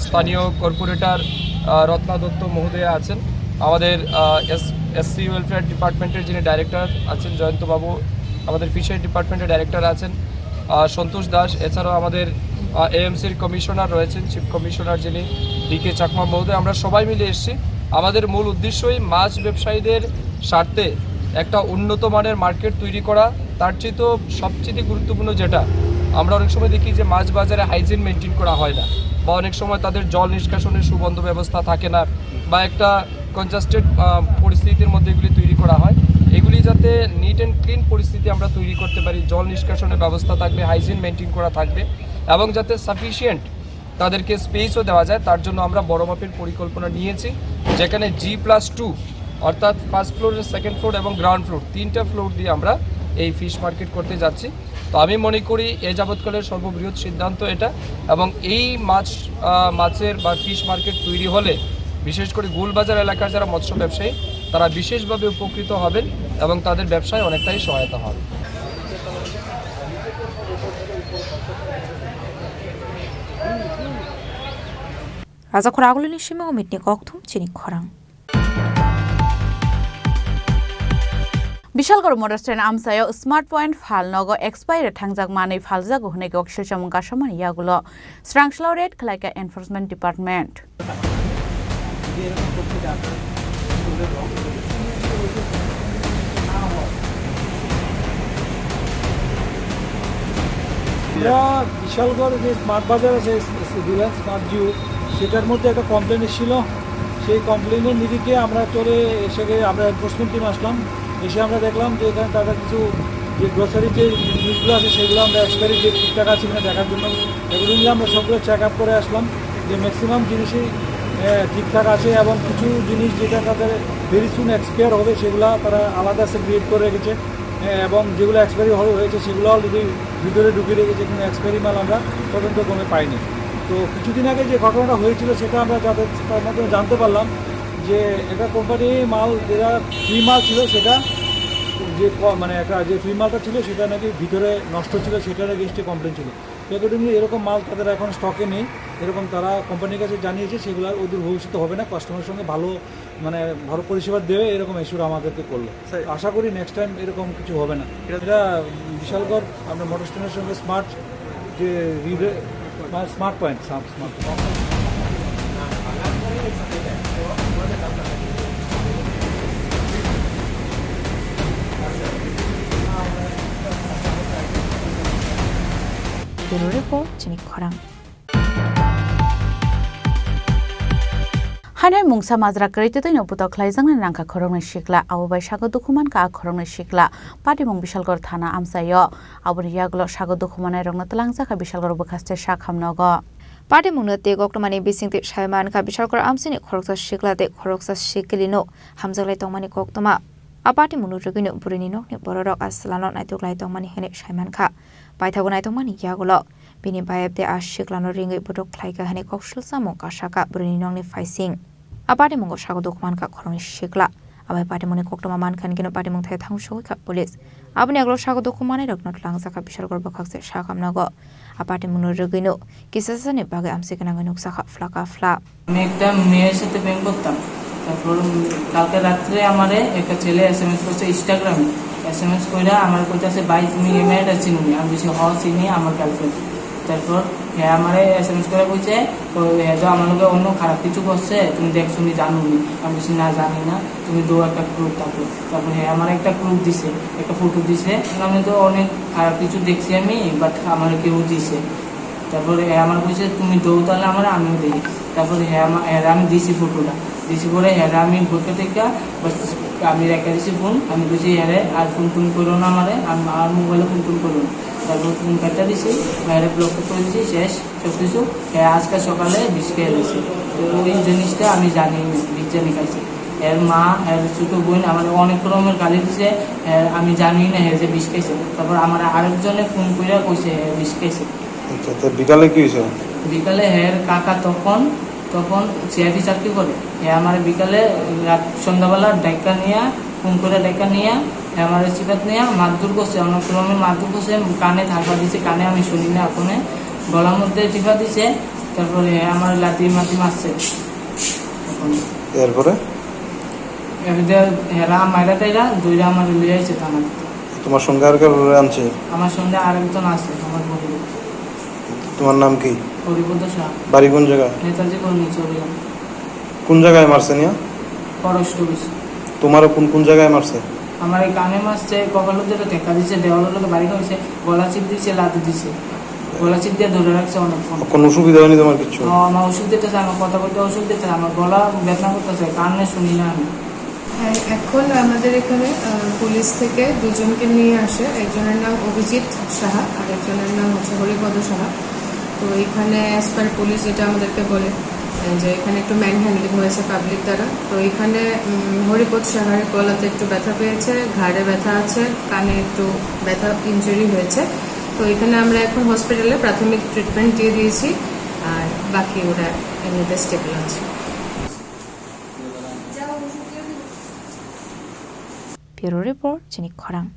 স্থানীয় কর্পোরেটর, আহ, রত্না দত্ত মহোদয়া আছেন, আমাদের, আহ, এস-, এসসি ওয়েলফেয়ার ডিপার্টমেন্টের যিনি ডাইরেক্টর আছেন জয়ন্ত বাবু, আমাদের ফিশারি ডিপার্টমেন্টের ডাইরেক্টর আছেন, আহ, সন্তোষ দাস, এছাড়াও আমাদের, আহ, এএমসির কমিশনার রয়েছেন, চিফ কমিশনার যিনি ডি কে চাকমা মহোদয়, আমরা সবাই মিলে এসেছি। আমাদের মূল উদ্দেশ্যই মাছ ব্যবসায়ীদের স্বার্থে একটা উন্নত মানের মার্কেট তৈরি করা। তার চেয়ে তো সবচেয়ে গুরুত্বপূর্ণ যেটা, আমরা অনেক সময় দেখি যে মাছ বাজারে হাইজিন মেনটেন করা হয় না, বা অনেক সময় তাদের জল নিষ্কাশনের সুবন্ধ ব্যবস্থা থাকে না, বা একটা কনজাস্টেড, আহ, পরিস্থিতির মধ্যে এগুলি তৈরি করা হয়। এগুলি যাতে নিট অ্যান্ড ক্লিন পরিস্থিতি আমরা তৈরি করতে পারি, জল নিষ্কাশনের ব্যবস্থা থাকবে, হাইজিন মেনটেন করা থাকবে এবং যাতে সাফিসিয়েন্ট তাদেরকে স্পেসও দেওয়া যায়, তার জন্য আমরা বড় মাপের পরিকল্পনা নিয়েছি, যেখানে জি প্লাস টু, অর্থাৎ ফার্স্ট ফ্লোর, সেকেন্ড ফ্লোর এবং গ্রাউন্ড ফ্লোর, তিনটা ফ্লোর দিয়ে আমরা এই ফিশ মার্কেট করতে যাচ্ছি। তো আমি মনে করি এ যাবৎকালের সর্ববৃহৎ সিদ্ধান্ত এটা, এবং এই মাছ, আহ, মাছের বা ফিশ মার্কেট তৈরি হলে বিশেষ করে গোলবাজার এলাকার যারা মৎস্য ব্যবসায়ী, তারা বিশেষভাবে উপকৃত হবেন এবং তাদের ব্যবসায় অনেকটাই সহায়তা হবে। Rajakhor Agulini simi o mitni kokthum chini khorang. Bishalgarh Motor Stand amchaio Smart Point phal nogo expiry thangjak manwi phaljago hwnwi kok silchamung kasamani yagulo srangslao raid khlaikha Enforcement Department. আমরা বিশালগড় যে স্মার্ট বাজার আছে, রিলায়েন্স স্মার্ট জিও, সেটার মধ্যে একটা কমপ্লেন এসেছিল। সেই কমপ্লেনের নিরিখে আমরা চলে এসে গিয়ে আমরা এনফোর্সমেন্ট টিম আসলাম। এসে আমরা দেখলাম যে এখানে তাদের কিছু যে গ্রোসারির যে জিনিসগুলো আছে, সেগুলো আমরা এক্সপায়ারি ডেট ঠিকঠাক আছে কিনা দেখার জন্য এগুলো নিয়ে আমরা সবগুলো চেক আপ করে আসলাম যে ম্যাক্সিমাম জিনিসই, আহ, ঠিকঠাক আছে এবং কিছু জিনিস যেটা তাদের ভেরি সুন এক্সপায়ার হবে, সেগুলো তারা আলাদা সেগ্রিগেট করে রেখেছে। হ্যাঁ, এবং যেগুলো এক্সপায়ারি হয়ে-, হয়েছে, সেগুলো অলরেডি ভিতরে ঢুকিয়ে রেখেছে, কিন্তু এক্সপায়ারি মাল আমরা তদন্ত ক্রমে পাইনি। তো কিছুদিন আগে যে ঘটনাটা হয়েছিল, সেটা আমরা যাদের, তার মাধ্যমে জানতে পারলাম যে একটা কোম্পানি মাল, যেটা ফ্রি মাল ছিল, সেটা যে ক-, মানে একটা যে ফ্রি মালটা ছিল, সেটা নাকি ভিতরে নষ্ট ছিল, সেটার এগেইনস্টে কমপ্লেন ছিল। তো অ্যাকর্ডিংলি এরকম মাল তাদের এখন স্টকে নেই, এরকম তারা কোম্পানির কাছে জানিয়েছে, সেগুলো আর অদূর ভবিষ্যতে হবে না। কাস্টমারের সঙ্গে ভালো, মানে, ভালো পরিষেবা দেবে, এরকম অ্যাসিওর আমাদেরকে করলো। স্যার, আশা করি নেক্সট টাইম এরকম কিছু হবে না। এটা এটা বিশালগড়, আপনার মোটর স্ট্যান্ডের সঙ্গে স্মার্ট যে রিলে-, মানে, smart point, smart, smart point. Bureau Report, chini khorang. Hainai mungsa majra kwrwi twtwino putok khlaijaknai nangkha khoroknwi sikla, abo bai sago dukhu mankha a khoroknwi sikla. Patimung Bishalgarh thana amchaio. Aboni yagulo sago dukhu manai rokno twlangjakha Bishalgarh bwkhaste sakham nogo. Patimungno tei koktwmani bisingtwi sai mankha Bishalgarh amchaini khoroksa sikla tei khoroksa siklino hamjaklai tongmani koktwma. A patimungno rwgwino bwrwini nokni bororok a chwlano naituklai tongmani hwnwi saimankha. Paithago naitokmani yagulo bini bayap de a siklano ringwi botok khlaikha hwnwi kok swlsamung kasakha bwrwini nokni phaising. A patimungo sago dukhu mankha khoroknwi sikla. Abai patimungni koktwma mankha hwnwi kheno patimung thai thangwi sogwikha police. Aboni yagulo sago dukhu manwirokno twlangjakha bisharkor bwkhakse sakamnago. A patimungno rwgwino kisasani bagwi amchiknangwi nukjakha phlaka phla. আমি একটা মেয়ের সাথে প্রেম করতাম। তারপর কালকে রাত্রে আমারে একটা ছেলে এসএমএস করছে ইনস্টাগ্রামে। এসএমএস কইরা আমারে কইতাছে, "ভাই, তুমি এই মেয়েটা চিনো নি?" আমি বলছি, "হ, চিনি, আমার গার্লফ্রেন্ড।" তারপর হে আমারে এসএমএস করে কইছে, "ও, হে তো আমার লগে অন্য খারাপ কিছু করছে, তুমি দেখছো নি, জানো নি?" আমি বলছি, "না, জানি না।" তুমি দৌ একটা প্রুফ থাকো। তারপর হে আমার একটা প্রুফ দিছে, একটা ফটো দিছে। আমি তো অনেক খারাপ কিছু দেখছি আমি, বাট আমার কেউ দিছে। তারপরে হে আমার কইছে, "তুমি দৌ তাহলে আমার, আমিও দেখি।" তারপরে হে আমার, হেরে আমি দিছি ফটোটা, দিছি পরে হেরে আমি বইকে থেকে বাস আমি রেখে দিছি ফোন। আমি কইছি, "হেরে আর ফোন ফোন করো না আমারে, আম-, আমার মোবাইলে ফোন ফোন করো না।" তারপর ফোন কাটটা দিছি, বাইরে ব্লক করে দিছি, শেষ। সবকিছু, এ, আজকে সকালে বিষ খেয়ে গেছে। তো ওই জিনিসটা আমি জানি না, বিষ জানি খাইছে। এর মা, এর ছোট বোন আমার অনেক রকমের গালি দিছে, এ, আমি জানি না হে যে বিষ খাইছে। তারপর আমার আরেকজনে ফোন করে কইছে হে বিষ খাইছে। আচ্ছা, তো বিকালে কি হয়েছে? বিকালে হের কাকা তখন, তখন সিআইডি চাকরি করে। হে আমার বিকালে রাত সন্ধ্যাবেলা ডাইকা নিয়ে ফোন করে ডেকে নিয়ে আমার চিপাত নিয়ে মারধর করছে, অনেক রকমের মারধর করছে, কানে থাপা দিছে, কানে আমি শুনি না, ওখানে গলার মধ্যে টিপা দিছে, তারপরে আমার লাঠি মাটি মারছে। ওখানে এরপরে? এমনিতে হেরা মাইরা টাইরা দুইটা আমার লিয়ে আইছে থানায়। তোমার সঙ্গে আর কারোর আনছে? আমার সঙ্গে আরেকজন আছে, আমার বন্ধু। তোমার নাম কি? হরিপদ শাহ। বাড়ি কোন জায়গায়? নেতাজি কলোনি, চৌরিয়া। কোন জায়গায় মারছে নিয়া? Forest office. তোমারও কোন কোন জায়গায় মারছে? আমার এই কানে মারছে, কপালের দিকে টেক্কা দিছে, দেওয়ালের দিকে বাড়ি খাইছে, গলা চিপ দিছে, লাথি দিছে। গলা চিপ দিয়ে ধরে রাখছে অনেকক্ষণ। কোনো অসুবিধা হয়নি তোমার কিচ্ছু? না, আমার অসুবিধা হচ্ছে, আমার কথা বলতে অসুবিধা হচ্ছে, আমার গলা বেদনা করতেছে, কানে শুনি না আমি। হ্যাঁ, এখন আমাদের এখানে, আহ, পুলিশ থেকে দুজনকে নিয়ে আসে। একজনের নাম অভিজিৎ সাহা আর একজনের নাম হচ্ছে হরিপদ সাহা। তো এখানে as per পুলিশ যেটা আমাদেরকে বলে, আহ, যে এখানে একটু ম্যান হ্যান্ডলিং হয়েছে পাবলিক দ্বারা। তো এখানে, উম, হরিপদ সাহার গলাতে একটু ব্যথা পেয়েছে, ঘাড়ে ব্যথা আছে, কানে একটু ব্যথা, ইনজুরি হয়েছে। তো এখানে আমরা এখন হসপিটালে প্রাথমিক ট্রিটমেন্ট দিয়ে দিয়েছি, আর বাকি ওরা এমনিতে স্টেবল আছে। Bureau Report, chini khorang.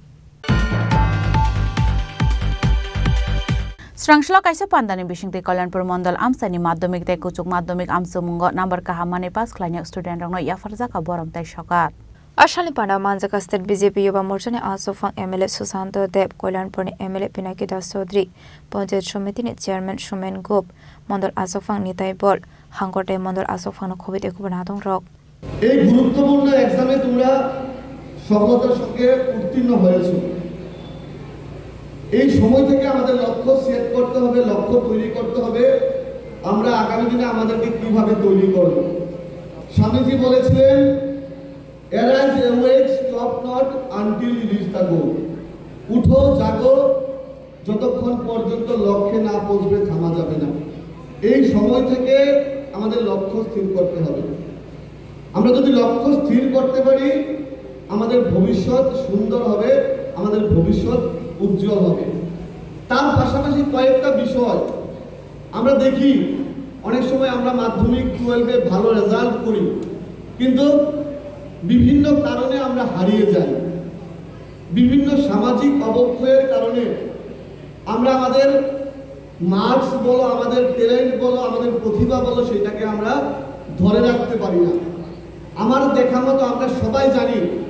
Srangsla kaisa pandani bisingtwi Kalyanpur Mondol amchaini madhyamik tei kuchuk madhyamik amchukmungo number kaham manwi pass khlainai student rokno yapharjakha borom tei sokat. Asalni panda manjaka State B J P Yuba Morchani Asokphang M L A Susanto Deb, Kalyanpurni M L A Pinaki Das Chaudhary, Panchayat Somitini Chairman Sumen Gup, Mondol Asokphang Nitai Bol, Hangkor tei Mondol Asokphangno khobwi tei kubun adongrok. এই গুরুত্বপূর্ণ এক্সামে তোমরা সফলতার সঙ্গে উত্তীর্ণ হয়েছো। এই সময় থেকে আমাদের লক্ষ্য সেট করতে হবে, লক্ষ্য তৈরি করতে হবে, আমরা আগামী দিনে আমাদেরকে কিভাবে তৈরি করব। স্বামীজি বলেছিলেন, "Arise, awake, stop not until you reach the goal." উঠো, জাগো, যতক্ষণ পর্যন্ত লক্ষ্যে না পৌঁছবে থামা যাবে না। এই সময় থেকে আমাদের লক্ষ্য স্থির করতে হবে। আমরা যদি লক্ষ্য স্থির করতে পারি, আমাদের ভবিষ্যৎ সুন্দর হবে, আমাদের ভবিষ্যৎ উজ্জ্বল হবে। তার পাশাপাশি কয়েকটা বিষয় আমরা দেখি, অনেক সময় আমরা মাধ্যমিক টুয়েলভে ভালো রেজাল্ট করি, কিন্তু বিভিন্ন কারণে আমরা হারিয়ে যাই। বিভিন্ন সামাজিক অবক্ষয়ের কারণে আমরা আমাদের মার্কস বলো, আমাদের ট্যালেন্ট বলো, আমাদের প্রতিভা বলো, সেটাকে আমরা ধরে রাখতে পারি না। আমার দেখা মতো আমরা সবাই জানি,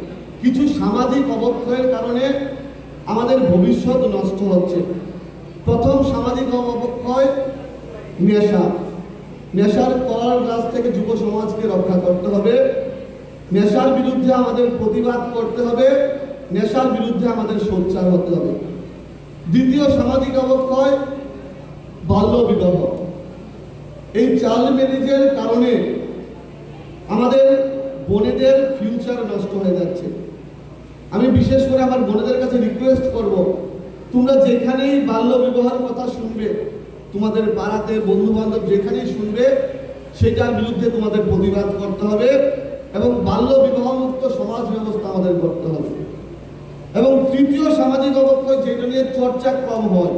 কিছু সামাজিক অবক্ষয়ের কারণে আমাদের ভবিষ্যৎ নষ্ট হচ্ছে। প্রথম সামাজিক অবক্ষয় নেশা। নেশার করাল গ্রাস থেকে যুব সমাজকে রক্ষা করতে হবে। নেশার বিরুদ্ধে আমাদের প্রতিবাদ করতে হবে, নেশার বিরুদ্ধে আমাদের সোচ্চার হতে হবে। দ্বিতীয় সামাজিক অবক্ষয় বাল্য বিবাহ। এই চাইল্ড ম্যারেজের কারণে আমাদের বোনেদের ফিউচার নষ্ট হয়ে যাচ্ছে। আমি বিশেষ করে আমার বোনেদের কাছে রিকোয়েস্ট করব, তোমরা যেখানেই বাল্য বিবাহর কথা শুনবে, তোমাদের পাড়াতে বন্ধু বান্ধব যেখানেই শুনবে, সেটার বিরুদ্ধে তোমাদের প্রতিবাদ করতে হবে। এবং বাল্য বিবাহ মুক্ত সমাজ ব্যবস্থা আমাদের করতে হবে। এবং তৃতীয় সামাজিক অবক্ষয়, যেটা নিয়ে চর্চা কম হয়।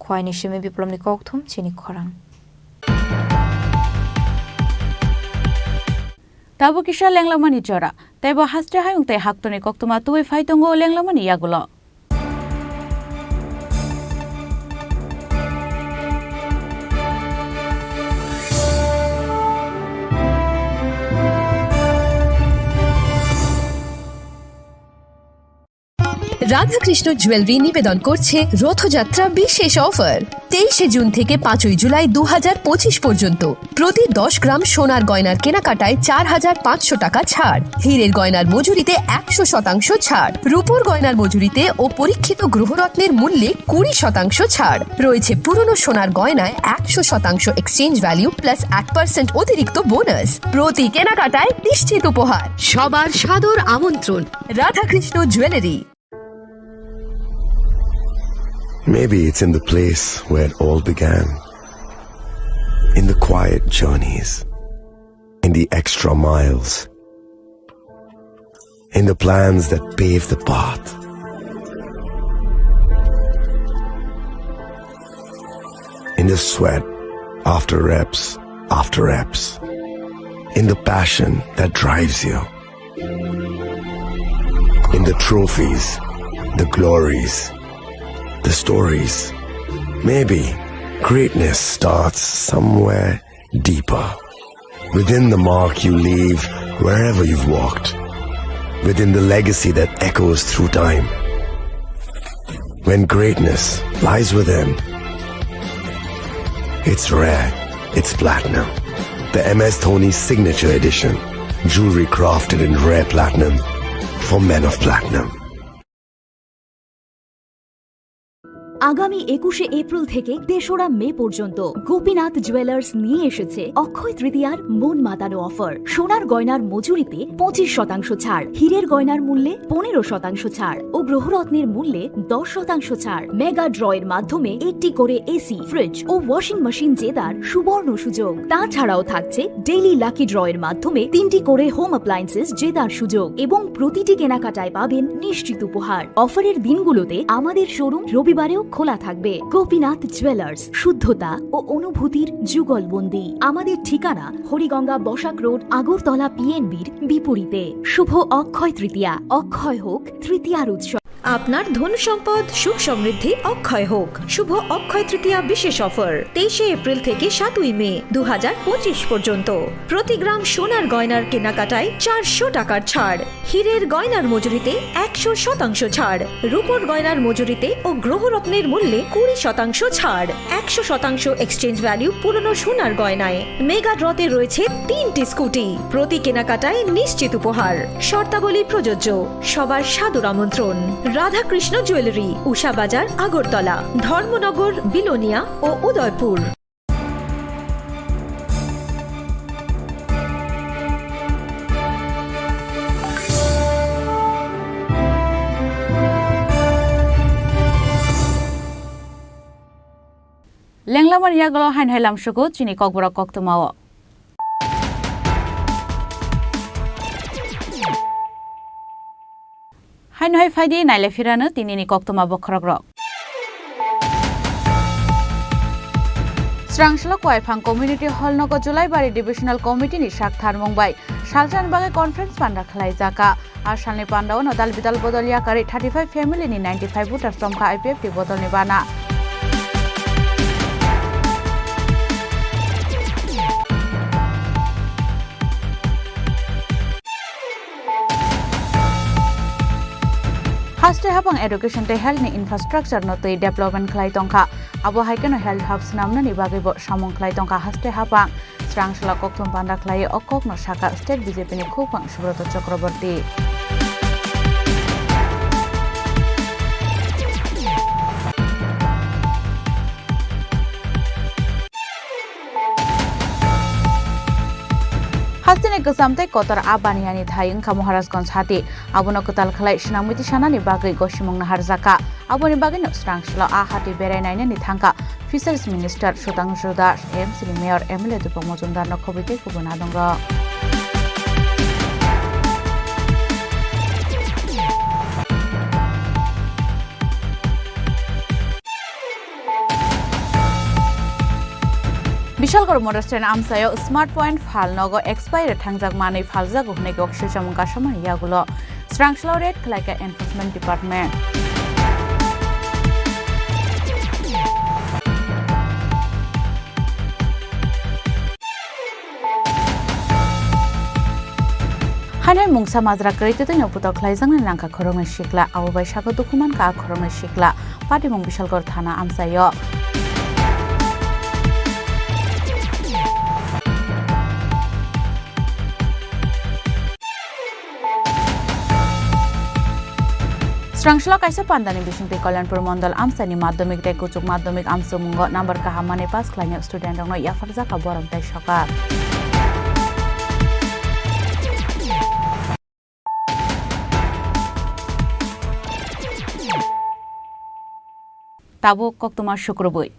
Khwaini simi Biplomni kokthum chini khorang. Tabuk kisa lenglamani jora, teibo haste hayung tei haktorni koktwma tubui phai tongo lenglamani yagulo. Radhakrishna jewellery নিবেদন করছে রথযাত্রা বিশেষ অফার। তেইশে জুন থেকে পাঁচই জুলাই দু হাজার পঁচিশ পর্যন্ত প্রতি দশ গ্রাম সোনার গয়নার কেনাকাটায় চার হাজার পাঁচশো টাকা ছাড়, হীরের গয়নার মজুরিতে একশো শতাংশ ছাড়, রূপোর গয়নার মজুরিতে ও পরীক্ষিত গ্রহরত্নের মূল্যে কুড়ি শতাংশ ছাড় রয়েছে। পুরনো সোনার গয়নায় একশো শতাংশ এক্সচেঞ্জ ভ্যালু প্লাস এক পার্সেন্ট অতিরিক্ত বোনাস। প্রতি কেনাকাটায় নিশ্চিত উপহার। সবার সাদর আমন্ত্রণ Radhakrishna jewellery. Maybe it's in the place where it all began. In the quiet journeys, in the extra miles, in the plans that pave the path, in the sweat after reps after reps, in the passion that drives you. In the trophies, the glories, the stories. Maybe greatness starts somewhere deeper. Within the mark you leave wherever you've walked. Within the legacy that echoes through time. When greatness lies within, it's rare, it's platinum. The M S Dhoni Signature Edition. Jewelry crafted in rare platinum for men of platinum. আগামী একুশে এপ্রিল থেকে তেসরা মে পর্যন্ত গোপীনাথ জুয়েলার্স নিয়ে এসেছে অক্ষয় তৃতীয়ার মন মাতানো অফার। সোনার গয়নার মজুরিতে পঁচিশ শতাংশ ছাড়, হীরের গয়নার মূল্যে পনেরো শতাংশ ছাড় ও গ্রহরত্নের মূল্যে দশ শতাংশ ছাড়। মেগা ড্র এর মাধ্যমে একটি করে এসি, ফ্রিজ ও ওয়াশিং মেশিন জেতার সুবর্ণ সুযোগ। তাছাড়াও থাকছে ডেইলি লাকি ড্র এর মাধ্যমে তিনটি করে হোম অ্যাপ্লায়েন্সেস জেতার সুযোগ এবং প্রতিটি কেনাকাটায় পাবেন নিশ্চিত উপহার। অফারের দিনগুলোতে আমাদের শোরুম রবিবারেও খোলা থাকবে। গোপীনাথ জুয়েলার্স, শুদ্ধতা ও অনুভূতির যুগলবন্দি। আমাদের ঠিকানা হরিগঙ্গা বসাক রোড, আগরতলা পিএনবির বিপরীতে। শুভ অক্ষয় তৃতীয়া, অক্ষয় হোক তৃতীয়ার উৎসব। আপনার ধন সম্পদ সুখ সমৃদ্ধি অক্ষয় হোক। শুভ অক্ষয় তৃতীয়া বিশেষ অফার তেইশে এপ্রিল থেকে সাতই মে দু হাজার পঁচিশ পর্যন্ত। প্রতি গ্রাম সোনার গয়নার কেনাকাটায় চারশো টাকার ছাড়, হীরের গয়নার মজুরিতে একশো শতাংশ ছাড়, রূপোর গয়নার মজুরিতে ও গ্রহরত্নের মূল্যে কুড়ি শতাংশ ছাড়, একশো শতাংশ এক্সচেঞ্জ ভ্যালু পুরনো সোনার গয়নায়। মেগা ড্রতে রয়েছে তিনটি স্কুটি, প্রতি কেনাকাটায় নিশ্চিত উপহার। শর্তাবলী প্রযোজ্য। সবার সাদর আমন্ত্রণ। রাধাকৃষ্ণ জুয়েলারি, উষা বাজার, আগরতলা, ধর্মনগর, বিলোনিয়া ও Udaipur. Lenglamani yagulo haino hai lamsugo chini kokborok koktwmao. Haino hai phaidi naile phirano tinini koktwma bokhorokrok. Srangsalo Kuaiphang Community Hall nogo Julaibari Divisional Committee ni sak tharmung bai salsani bagwi conference panda khlaijakha. A salni pandao nodal bidal bodol yakarwi thirty five family ni ninety five voters romkha I P F T bodolni bana. Haste hapang education tei health ni infrastructure no twi development khlai tongkha. Abo hai kheno health hub swnamnani bagwi bo samung khlai tongkha haste hapang. Srangsala kokthum panda khlai o kokno sakha state B J P ni khupang Subrata Chakraborty. Haste Kwcham tei kotor a baniyani thai wngkha Maharajganj hati. Abono kwtal khlai swnamwi tisanani bagwi gosimung naharjakha. Aboni bagwino Srangsilo a hati berai nainani thangkha Fisheries Minister Sudhanshu Das, M C ni Mayor M L A Deepak Majumdarno khobwi tei kubun adongrok. Bishalgarh Motor Stand amchaio Smart Point phal nogo expire thangjak manwi phaljago hwnwi kok swijamung kasamani yagulo Srangsilo raid khlaikha Enforcement Department. Haino mungsa majra kwrwi twtwino putok khlaijaknani nangkha khoroknwi sikla, abo bai sakha dukhu mankha a khoroknwi sikla. Patimung Bishalgarh thana amchaio. Srangsilo kaisa pandani bisingtwi Kalyanpur Mondol amchaini madhyamik tei kuchuk madhyamik amchukmungo number kaham manwi pass khlainai student rokno yapharjakha borom tei sokar. Tabuk koktwma sukrubwi.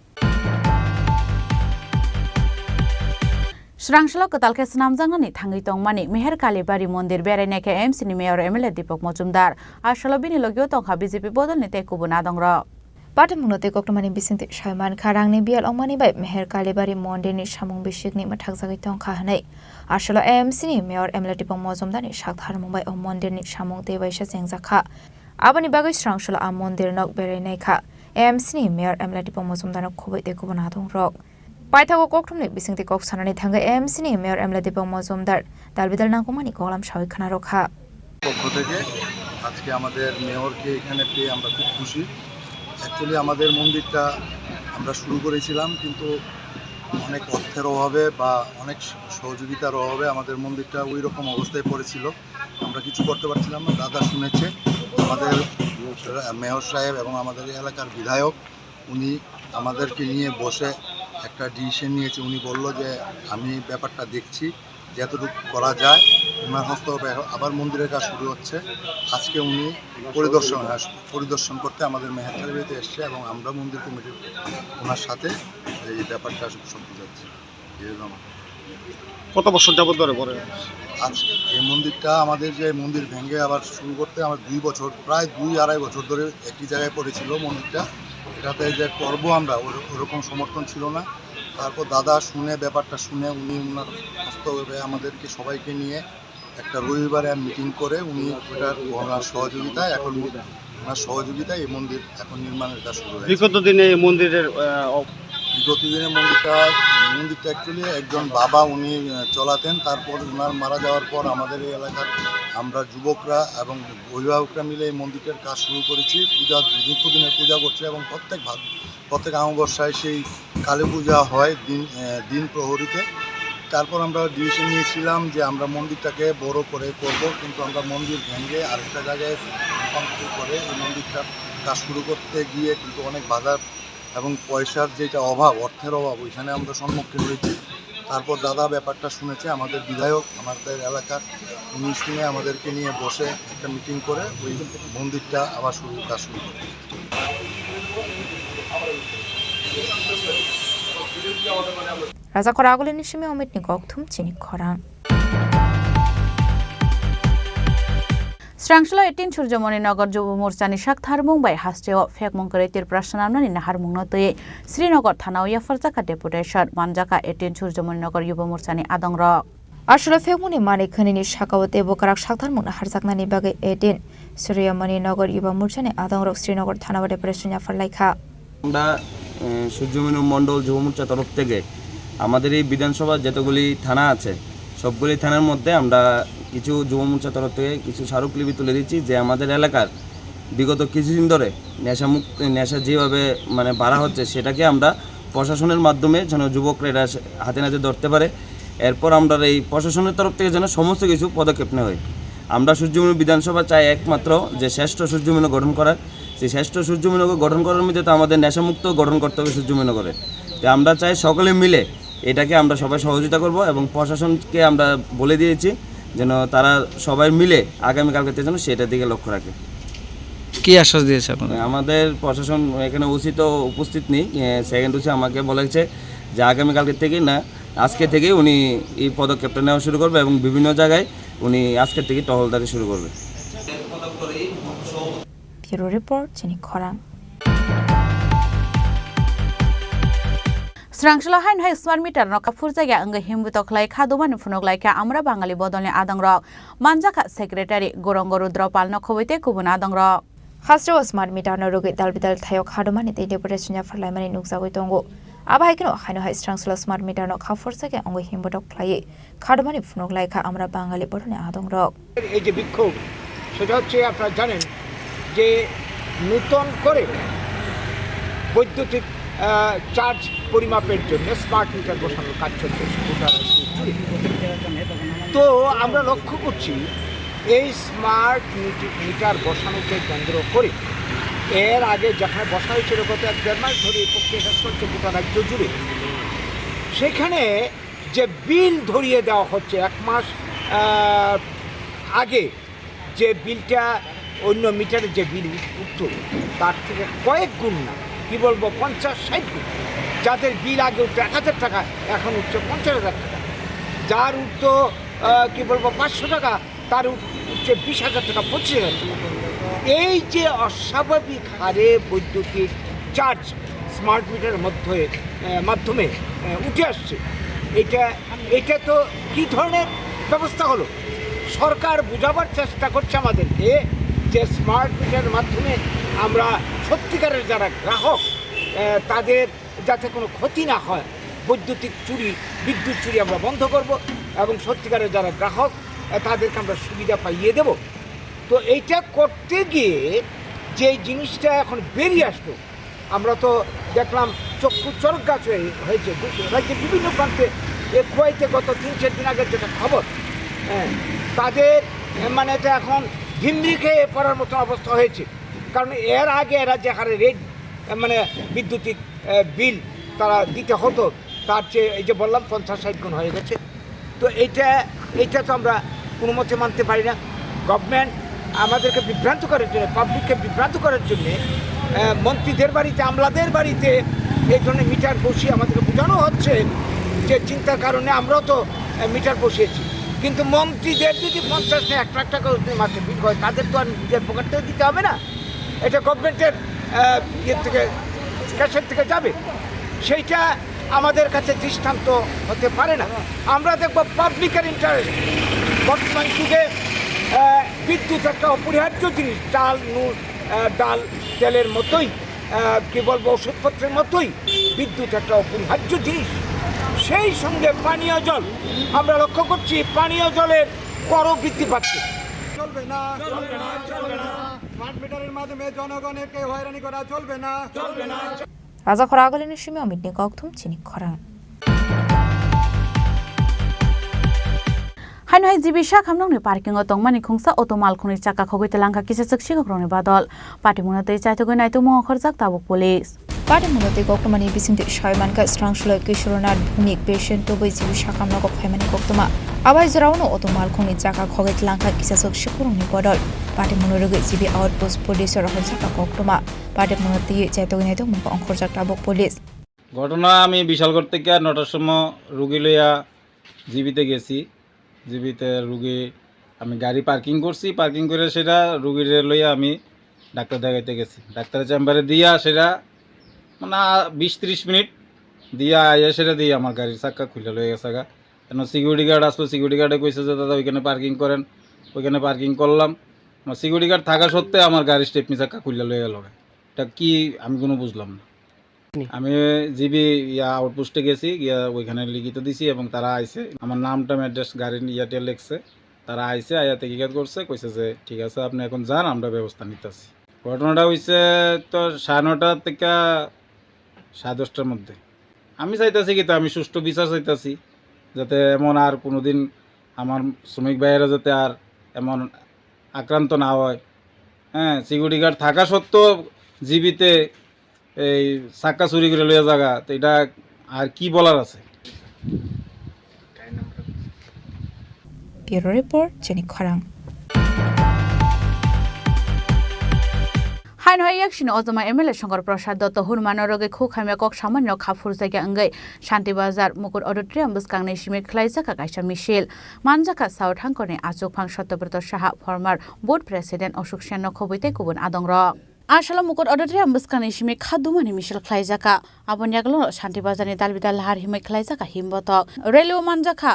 Srangsilo kwtal khe swnamjaknani thangwi tongmani Meher Kalibari mondir berainai khe M C ni Mayor M L A Deepak Majumdar. Asolo bini logio tongkha B J P bodolni tei kubun adongrok. Patimungno tei koktwmani bisingtwi sai mankha, rangni biyal wngmani bai Meher Kalibari mondirni samung bisikni mwthakjagwi tongkha hwnwi. Asolo M C ni Mayor M L A Deepak Majumdarni saktharmung bai o mondirni samung tei waisa chengjakha. Aboni bagwi Srangsilo a mondir nok berai naikha. M C ni Mayor M L A Deepak Majumdarno khobwi tei kubun adongrok. Paithago kokthumni bisingtwi kok sanani thangwi M C ni Mayor M L A Deepak Majumdar dalbidal nangkukmani koklam sawi khwnarokha. পক্ষ থেকে আজকে আমাদের মেয়রকে এখানে পেয়ে আমরা খুব খুশি। অ্যাকচুয়ালি আমাদের মন্দিরটা আমরা শুরু করেছিলাম, কিন্তু অনেক অর্থের অভাবে বা অনেক সহযোগিতার অভাবে আমাদের মন্দিরটা ওই রকম অবস্থায় পড়েছিল, আমরা কিছু করতে পারছিলাম না। দাদা শুনেছে, আমাদের মেয়র সাহেব এবং আমাদের এলাকার বিধায়ক, উনি আমাদেরকে নিয়ে বসে একটা ডিসিশন নিয়েছে। উনি বলল যে, "আমি ব্যাপারটা দেখছি, যতটুকু করা যায়।" ওনার হস্তক্ষেপে এখন আবার মন্দিরের কাজ শুরু হচ্ছে। আজকে উনি পরিদর্শন, হ্যাঁ, পরিদর্শন করতে আমাদের মেহেরকালীবাড়িতে এসছে এবং আমরা মন্দির কমিটির ওনার সাথে এই ব্যাপারটা সব বুঝাচ্ছি। এরকম। কত বছর যাবত ধরে পড়ে? আচ্ছা, এই মন্দিরটা আমাদের যে মন্দির ভেঙে আবার শুরু করতে আমার দুই বছর, প্রায় দুই আড়াই বছর ধরে একই জায়গায় পড়েছিল মন্দিরটা। এটাতে যে করবো আমরা, ওর-, ওরকম সমর্থন ছিল না। তারপর দাদা শুনে, ব্যাপারটা শুনে উনি ওনার হস্তক্ষেপে আমাদেরকে সবাইকে নিয়ে একটা রবিবারে মিটিং করে উনি ওটার ওনার সহযোগিতায় এখন ওনার সহযোগিতায় এই মন্দির এখন নির্মাণের কাজ শুরু হয়েছে। বিগত দিনে এই মন্দিরের, আহ, অ- বিগত দিনে মন্দিরটা, মন্দিরটা অ্যাকচুয়ালি একজন বাবা উনি, আহ, চালাতেন। তারপর ওনার মারা যাওয়ার পর আমাদের এই এলাকার আমরা যুবকরা এবং অভিভাবকরা মিলে এই মন্দিরটার কাজ শুরু করেছি। পূজা, দীর্ঘদিনের পূজা করছে এবং প্রত্যেক ভাগ প্রত্যেক অমাবস্যায় সেই কালী পূজা হয় দিন, আহ, দিন প্রহরীতে। তারপর আমরা ডিসিশন নিয়েছিলাম যে আমরা মন্দিরটাকে বড় করে করব, কিন্তু আমরা মন্দির ভেঙে আরেকটা জায়গায় রূপান্তর করে এই মন্দিরটার কাজ শুরু করতে গিয়ে কিন্তু অনেক বাধা এবং পয়সার যেটা অভাব, অর্থের অভাব, ওইখানে আমরা সম্মুখীন হয়েছি। তারপর দাদা ব্যাপারটা শুনেছে, আমাদের বিধায়ক, আমাদের এলাকার, উনি শুনে আমাদেরকে নিয়ে বসে একটা মিটিং করে ওই মন্দিরটা আবার শুরু, কাজ শুরু করে। Raja Khoragulini simi Omitni kokthum chini khorang. Srangslo eighteen Surjomoni Nagar Jubo Morchani saktharmung bai hasteo phekmung kwrwi Tripura swnamnani naharmungno twiwi Srinagar thanao yapharjakha deputation, manjakha eighteen Surjomoni Nagar Yubo Morchani adongrok. Asolo phekmungni manwi khwnini sakao teibo kwrak saktharmung naharjaknani bagwi eighteen Surjomoni Nagar Yubo Morchani adongrok Srinagar thanao deputation yapharlaikha. আমরা, এ, সূর্যমণি মণ্ডল যুব মোর্চা তরফ থেকে আমাদের এই বিধানসভার যতগুলি থানা আছে, সবগুলি থানার মধ্যে আমরা কিছু যুব মোর্চা তরফ থেকে কিছু স্মারকলিপি তুলে দিচ্ছি যে আমাদের এলাকার বিগত কিছুদিন ধরে নেশামুক্ত, নেশা যেভাবে মানে বাড়া হচ্ছে, সেটাকে আমরা প্রশাসনের মাধ্যমে যেন যুবকরা এটা হাতে নাতে ধরতে পারে। এরপর আমরা এই প্রশাসনের তরফ থেকে যেন সমস্ত কিছু পদক্ষেপ নেওয়া হয়। আমরা সূর্যমণি বিধানসভা চাই একমাত্র যে শ্রেষ্ঠ সূর্যমণি গঠন করার, সেই শ্রেষ্ঠ সূর্যমণিনগর গঠন করার মধ্যে তো আমাদের নেশামুক্ত গঠন করতে হবে সূর্যমণিনগরে। তো আমরা চাই সকলে মিলে এটাকে আমরা সবাই সহযোগিতা করব এবং প্রশাসনকে আমরা বলে দিয়েছি যেন তারা সবাই মিলে আগামীকালকে যেন সেটার দিকে লক্ষ্য রাখে। কি আশ্বাস দিয়েছে আপনাদের? আমাদের প্রশাসন, এখানে ওসি তো উপস্থিত নেই, সেকেন্ড ওসি আমাকে বলেছে যে আগামীকালকে থেকে না, আজকে থেকে উনি এই পদক্ষেপটা নেওয়া শুরু করবে এবং বিভিন্ন জায়গায় উনি আজকে থেকে টহলদারি শুরু করবে। Bureau Report, Chini Khorang. Srangshilo haino hai smart meter no kaphurjakya wngwi himbutok khlai kha dumani phunuk lai kha Amra Bangali bodolni adongrok. Manjakha secretary Gorongo Rudra Pal no khobwi tei kubun adongrok. Hasteo smart meter no rwgwi dalbidal thaio khadumani tei deputation yapharlaimani nukjagwi tongo. Abo hai kheno haino hai Srangshilo smart meter no kaphurjakya wngwi himbutok khlaiwi khadumani phunuk lai kha Amra Bangali bodolni adongrok. এই যে বিক্ষোভ, সেটা হচ্ছে আপনারা জানেন যে নূতন করে বৈদ্যুতিক, আহ, চার্জ পরিমাপের জন্য স্মার্ট মিটার বসানোর কাজ চলছে গোটা রাজ্য জুড়ে। তো আমরা লক্ষ্য করছি এই স্মার্ট মিটি-, মিটার বসানোকে কেন্দ্র করে এর আগে যেখানে বসা হয়েছিল গত এক দেড় মাস ধরে এই প্রক্রিয়াটা চলছে গোটা রাজ্য জুড়ে, সেখানে যে বিল ধরিয়ে দেওয়া হচ্ছে এক মাস, আহ, আগে যে বিলটা অন্য মিটারে যে বিল উঠ-, উঠতো, তার থেকে কয়েক গুণ না, কি বলবো, পঞ্চাশ ষাট গুণ। যাদের বিল আগে উঠতো এক হাজার টাকা, এখন উঠছে পঞ্চাশ হাজার টাকা। যার উঠতো, আহ, কি বলবো, পাঁচশো টাকা, তার উঠ-, উঠছে বিশ হাজার টাকা, পঁচিশ হাজার টাকা। এই যে অস্বাভাবিক হারে বৈদ্যুতিক চার্জ স্মার্ট মিটারের মধ্যে, আহ, মাধ্যমে, আহ, উঠে আসছে, এটা, এটা তো কী ধরনের ব্যবস্থা হলো? সরকার বোঝাবার চেষ্টা করছে আমাদেরকে যে স্মার্ট মিটারের মাধ্যমে আমরা সত্যিকারের যারা গ্রাহক, আহ, তাদের যাতে কোনো ক্ষতি না হয়, বৈদ্যুতিক চুরি, বিদ্যুৎ চুরি আমরা বন্ধ করব এবং সত্যিকারের যারা গ্রাহক, আহ, তাদেরকে আমরা সুবিধা পাইয়ে দেব। তো এইটা করতে গিয়ে যে জিনিসটা এখন বেরিয়ে আসলো, আমরা তো দেখলাম চক্ষু চড়ক গাছ হয়ে, হয়েছে। রাজ্যের বিভিন্ন প্রান্তে, এ, খোয়াইতে গত তিন চার দিন আগের যেটা খবর, হ্যাঁ, তাদের, এ, মানে, এটা এখন ভিমরি খেয়ে পড়ার মতন অবস্থা হয়েছে। কারণ এর আগে এরা যে হারে রেট, এ, মানে, বিদ্যুতিক, এ, বিল তারা দিতে হতো, তার চেয়ে, এই যে বললাম, পঞ্চাশ ষাট গুণ হয়ে গেছে। তো এইটা, এইটা তো আমরা কোনো মতে মানতে পারি না। গভর্নমেন্ট আমাদেরকে বিভ্রান্ত করার জন্য, পাবলিককে বিভ্রান্ত করার জন্য, আহ, মন্ত্রীদের বাড়িতে, আমলাদের বাড়িতে এই ধরনের মিটার বসিয়ে আমাদেরকে বোঝানো হচ্ছে যে চিন্তার কারণে আমরাও তো, আহ, মিটার বসিয়েছি। কিন্তু মন্ত্রীদের যদি পঞ্চাশ না এক লাখ টাকা যদি মাসে বিল হয়, তাদের তো আর নিজের পকেট থেকে দিতে হবে না, এটা গভর্নমেন্টের, আহ, ইয়ে থেকে, ক্যাশের থেকে যাবে। সেইটা আমাদের কাছে দৃষ্টান্ত হতে পারে না। আমরা দেখব পাবলিকের ইন্টারেস্ট। বর্তমান যুগে, আহ, বিদ্যুৎ একটা অপরিহার্য জিনিস। চাল, নুন, আহ, ডাল, তেলের মতোই, আহ, কি বলবো, ওষুধপত্রের মতোই বিদ্যুৎ একটা অপরিহার্য জিনিস। সেই সঙ্গে পানীয় জল, আমরা লক্ষ্য করছি পানীয় জলের করও বৃদ্ধি পাচ্ছে। চলবে না, চলবে না, চলবে না। স্মার্ট মিটারের মাধ্যমে জনগণকে হয়রানি করা চলবে না। রাজা খরা আগালিনি সিমি অমিতনি ককথুম চিনি খরাং। Haino hai G B Sakhamnokni parking o tongmani khungsa auto malkhungni chakka khogwi telangkha kisa chwk sigokrokni badol. Patimungno tei chaitugwi naitugmung ongkhorjak tabuk police. Patimungno tei koktwmani bisingtwi sawi mankha Srangsholo Kishornath Bhumik patient tubui G B Sakhamnogo phaimani koktwma. Abai jorao no auto malkhungni chakka khogwi telangkha kisa chwk sigokrokni bodol. Patimungno rwgwi G B outpost police o rohorjakha koktwma. Patimungno twiwi chaitugwi naitugmung ongkhorjak tabuk police. ঘটনা আমি বিশালগড় থেকে নটার সময় রুগী লইয়া জিবিতে গেছি। জিবিতে রুগী, আমি গাড়ি পার্কিং করছি, পার্কিং করে সেটা রুগীরে লইয়া আমি ডাক্তার দেখাইতে গেছি। ডাক্তারের চেম্বারে দিয়া সেটা মানে, আ, বিশ ত্রিশ মিনিট দিয়া আইয়া সেটা দিয়ে আমার গাড়ির চাক্কা খুলে লয়ে গেছে গা। কেন সিকিউরিটি গার্ড আসলো, সিকিউরিটি গার্ডে কইছে যে, "দাদা, ওইখানে পার্কিং করেন।" ওইখানে পার্কিং করলাম। আমার সিকিউরিটি গার্ড থাকা সত্ত্বে আমার গাড়ির স্টেপনি চাক্কা খুলে লয়ে গেল গা। এটা কি, আমি কোনো বুঝলাম না। নি? আমি জিবি ইয়া আউটপোস্টে গেছি, গিয়া ওইখানে লিখিত দিছি এবং তারা আইছে। আমার নাম টাম অ্যাড্রেস গাড়ির ইয়াতে লেখছে। তারা আইছে, আইয়া তহকিকাত করছে, কইছে যে, "ঠিক আছে, আপনি এখন যান, আমরা ব্যবস্থা নিতেছি।" ঘটনাটা হইছে তো সাড়ে নটা থেকে সাড়ে দশটার মধ্যে। আমি চাইতাছি কি, তো আমি সুষ্ঠু বিচার চাইতাছি, যাতে এমন আর কোনোদিন আমার শ্রমিক ভাইয়েরা যাতে আর এমন আক্রান্ত না হয়। হ্যাঁ, সিকিউরিটি গার্ড থাকা সত্ত্বেও জিবিতে এই চাক্কা চুরি করে লইয়া যাগা, তো এটা আর কি বলার আছে? Bureau Report, Chini Khorang. Haino hai yaksini ojoma M L A Shankar Prasad Dotto hwnmano rwgwi khuk hamya kok samani no kha phurjakya wngwi Shanti Bazar Mukut Auditorium bwskangni simi khlaijak kaisa misil. Manjakha South Hangkorni achukphang Satyabroto Saha, former board president Ashok Sen no khobwi tei kubun adongrok. Asalo Mukut Auditorium bwskangni simi kha dumani misil khlaijakha. Aboni yagulo Shanti Bazarni dalbidal lahar himwi khlaijakha himbotok. Rally o manjakha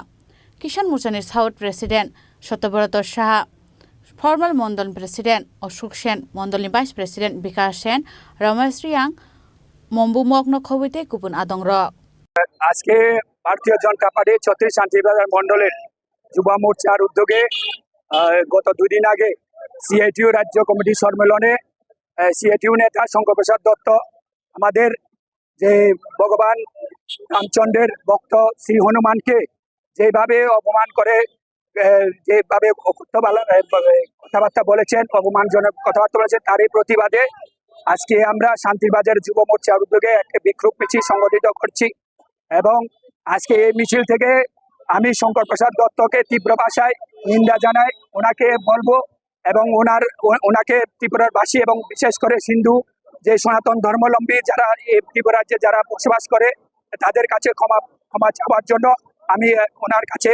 Kisan Morchani South President Satyabroto Saha, former Mondol President Ashok Sen, Mondolni Vice President Bikash Sen, Ramesh Riang, Mombu Mokno khobwi tei kubun adongrok. আজকে ভারতীয় জনতা পার্টি ছত্রিশ শান্তিবাজার মণ্ডলের যুব মোর্চার উদ্যোগে, আহ, গত দুদিন আগে সিআইটিইউ রাজ্য কমিটির সম্মেলনে, আহ, সিআইটিইউ নেতা শঙ্কর প্রসাদ দত্ত আমাদের যে ভগবান রামচন্দ্রের ভক্ত শ্রী হনুমানকে যেভাবে অপমান করে, আহ, যেভাবে অকথ্য বালা-, আহ, কথাবার্তা বলেছেন, অপমানজনক কথাবার্তা বলেছেন, তারই প্রতিবাদে আজকে আমরা শান্তিবাজার যুব মোর্চার উদ্যোগে একটা বিক্ষোভ মিছিল সংগঠিত করছি। এবং আজকে এই মিছিল থেকে আমি শঙ্কর প্রসাদ দত্তকে তীব্র ভাষায় নিন্দা জানাই। ওনাকে বলবো এবং ওনার, ও-, ওনাকে ত্রিপুরাবাসী এবং বিশেষ করে হিন্দু যে সনাতন ধর্মাবলম্বী যারা এই ত্রিপুরা রাজ্যে যারা বসবাস করে তাদের কাছে ক্ষমা, ক্ষমা চাওয়ার জন্য আমি, আহ, ওনার কাছে,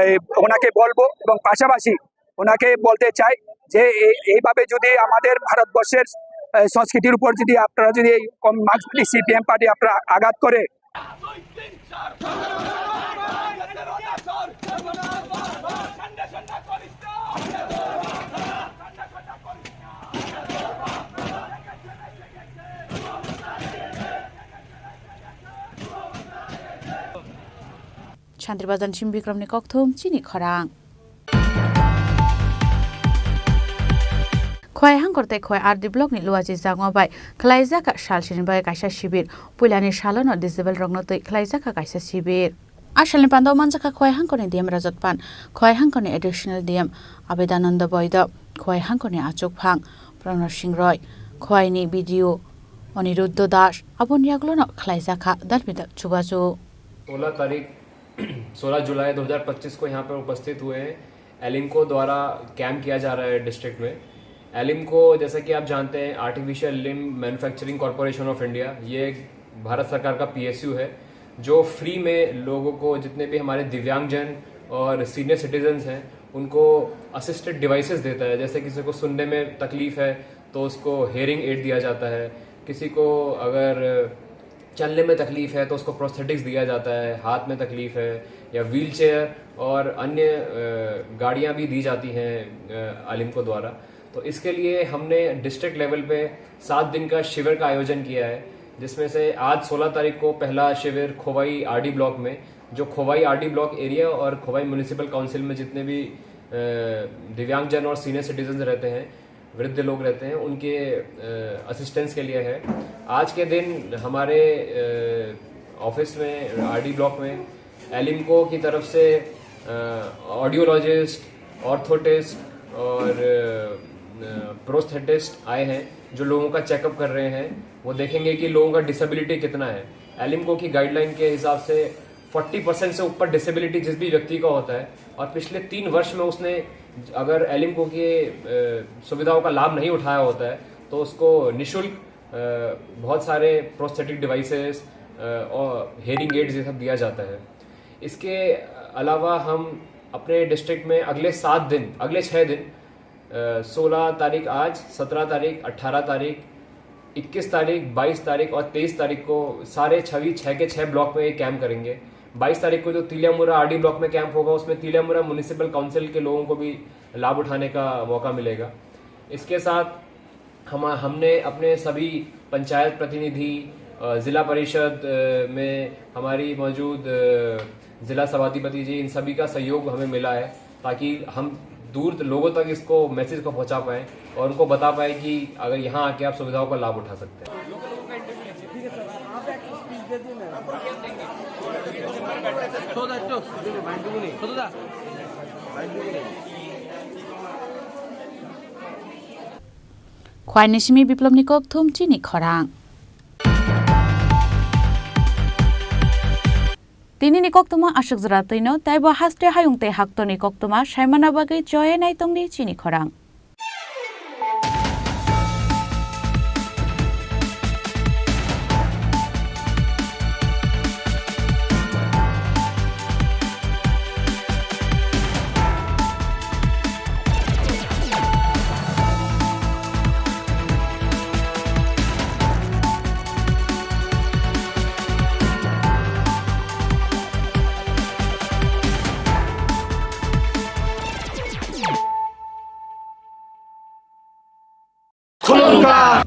এই, ওনাকে বলবো এবং পাশাপাশি ওনাকে বলতে চাই যে এই, এইভাবে যদি আমাদের ভারতবর্ষের, আহ, সংস্কৃতির উপর যদি আপনারা যদি এই কম মার্ক্সবাদী সিপিএম পার্টি আপনারা আঘাত করে Shanti Bazar ni simi Bikramni kokthum chini khorang. Khowai Hangkor tei Khowai R D block ni Luachi Jangwa bai khwlaijak salsini bai kaisa sibir. Puilani salono disabled rokno twi khwlaijak kaisa sibir. A salni panda o manjakha Khowai Hangkorni D M Rajat Pan, Khowai Hangkorni additional D M Abedananda Boido, Khowai Hangkorni achukphang Pranab Singh Roy, Khowaini B D O Aniruddha Das, aboni yagulono khwlaijakha dalbidal chubachu. सोलह तारीख, सोलह जुलाई दो हज़ार पच्चीस को यहाँ पर उपस्थित हुए हैं। एलिम्को द्वारा कैंप किया जा रहा है डिस्ट्रिक्ट में। एलिम्को, जैसा कि आप जानते हैं, artificial limb manufacturing corporation of India, ये एक भारत सरकार का पीएसयू है, जो फ्री में लोगों को, जितने भी हमारे दिव्यांगजन और सीनियर सिटीजन्स हैं, उनको असिस्टेड डिवाइसेस देता है। जैसे किसी को सुनने में तकलीफ है तो उसको हियरिंग एड दिया जाता है, किसी को अगर चलने में तकलीफ है तो उसको प्रोस्थेटिक्स दिया जाता है, हाथ में तकलीफ है या व्हीलचेयर और अन्य, अ, गाड़ियाँ भी दी जाती हैं, अ, एलिम्को द्वारा। तो इसके लिए हमने डिस्ट्रिक्ट लेवल पे सात दिन का शिविर का आयोजन किया है, जिसमें से आज सोलह तारीख को पहला शिविर खोवाई आरडी ब्लॉक में, जो खोवाई आरडी ब्लॉक एरिया और खोवाई म्युनिसिपल काउंसिल में जितने भी, अ, दिव्यांगजन और सीनियर सिटीजन्स रहते हैं, वृद्ध लोग रहते हैं, उनके, अ, असिस्टेंस के लिए है। आज के दिन हमारे, अ, ऑफिस में, आरडी ब्लॉक में एलिम्को की तरफ से, अ, ऑडियोलॉजिस्ट, ऑर्थोटिस्ट और, अ, प्रोस्थेटिस्ट आए हैं, जो लोगों का चेकअप कर रहे हैं। वो देखेंगे कि लोगों का डिसेबिलिटी कितना है। एलिम्को की गाइडलाइन के हिसाब से फ़ोर्टी परसेंट से ऊपर डिसेबिलिटी जिस भी व्यक्ति का होता है और पिछले तीन वर्ष में उसने अगर एलिम्को के, अ, सुविधाओं का लाभ नहीं उठाया होता है, तो उसको निशुल्क, अ, बहुत सारे प्रोस्थेटिक डिवाइसेस, अ, और हियरिंग एड्स, ये सब दिया जाता है। इसके अलावा हम अपने डिस्ट्रिक्ट में अगले सात दिन, अगले छः दिन, अ, सोलह तारीख आज, सत्रह तारीख, अठारह तारीख, इक्कीस तारीख, बाईस तारीख और तेईस तारीख को सारे छवि छः के छः ब्लॉक में ये कैंप करेंगे। बाईस तारीख को जो तिलियामुरा आरडी ब्लॉक में कैंप होगा, उसमें तिलियामुरा म्युनिसिपल काउंसिल के लोगों को भी लाभ उठाने का मौका मिलेगा। इसके साथ हम, हमने अपने सभी पंचायत प्रतिनिधि, अ, जिला परिषद, अ, में हमारी मौजूद, अ, जिला सभाधिपति जी, इन सभी का सहयोग हमें मिला है, ताकि हम दूर लोगों तक इसको, मैसेज को पहुंचा पाएं और उनको बता पाएं कि अगर यहाँ आके आप सुविधाओं का लाभ उठा सकते हैं। Khowai ni simi Biplobni kokthum chini khorang. Tinini koktwma aswk jora twino, taibo haste hayung tei haktorni koktwma saimana bagwi choye naitongdi chini khorang.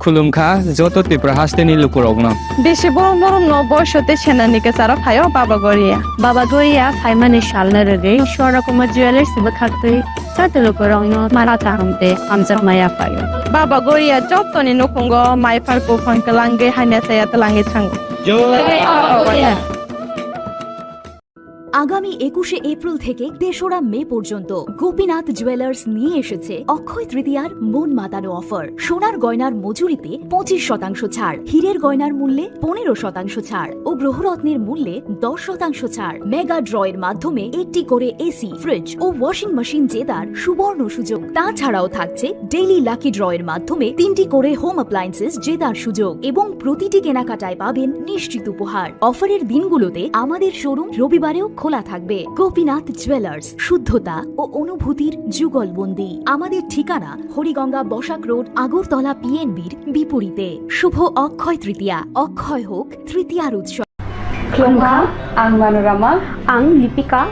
Khulumkha joto Tripura hasteni lukurokno. Bisi borok norokno boiso tei senani kwcharo phaio Baba Goria. Baba Goria phaimani salno rwgwi Swarnakumar Jewellers bwkhaktwi joto lukurokno mara kaham tei hamjakma yaphaio. Baba Goria jotoni nukhungo maiphar buphang kwlangwi hamya chaya twlangwi thango. Jai Baba Goria. আগামী একুশে এপ্রিল থেকে তেসরা মে পর্যন্ত গোপীনাথ জুয়েলার্স নিয়ে এসেছে অক্ষয় তৃতীয়ার মন মাতানো অফার। সোনার গয়নার মজুরিতে পঁচিশ শতাংশ ছাড়, হীরের গয়নার মূল্যে পনেরো শতাংশ ছাড় ও গ্রহরত্নের মূল্যে দশ শতাংশ ছাড়। মেগা ড্রয়ের মাধ্যমে একটি করে এসি, ফ্রিজ ও ওয়াশিং মেশিন জেতার সুবর্ণ সুযোগ। তাছাড়াও থাকছে ডেইলি লাকি ড্রয়ের মাধ্যমে তিনটি করে হোম অ্যাপ্লায়েন্সেস জেতার সুযোগ এবং প্রতিটি কেনাকাটায় পাবেন নিশ্চিত উপহার। অফারের দিনগুলোতে আমাদের শোরুম রবিবারেও খোলা থাকবে। গোপীনাথ জুয়েলার্স, শুদ্ধতা ও অনুভূতির যুগলবন্দি। আমাদের ঠিকানা হরিগঙ্গা বসাক রোড, আগরতলা পিএনবির বিপরীতে। শুভ অক্ষয় তৃতীয়া, অক্ষয় হোক তৃতীয়ার উৎসব। Khulumkha, ang Manorama. Ang Lipika.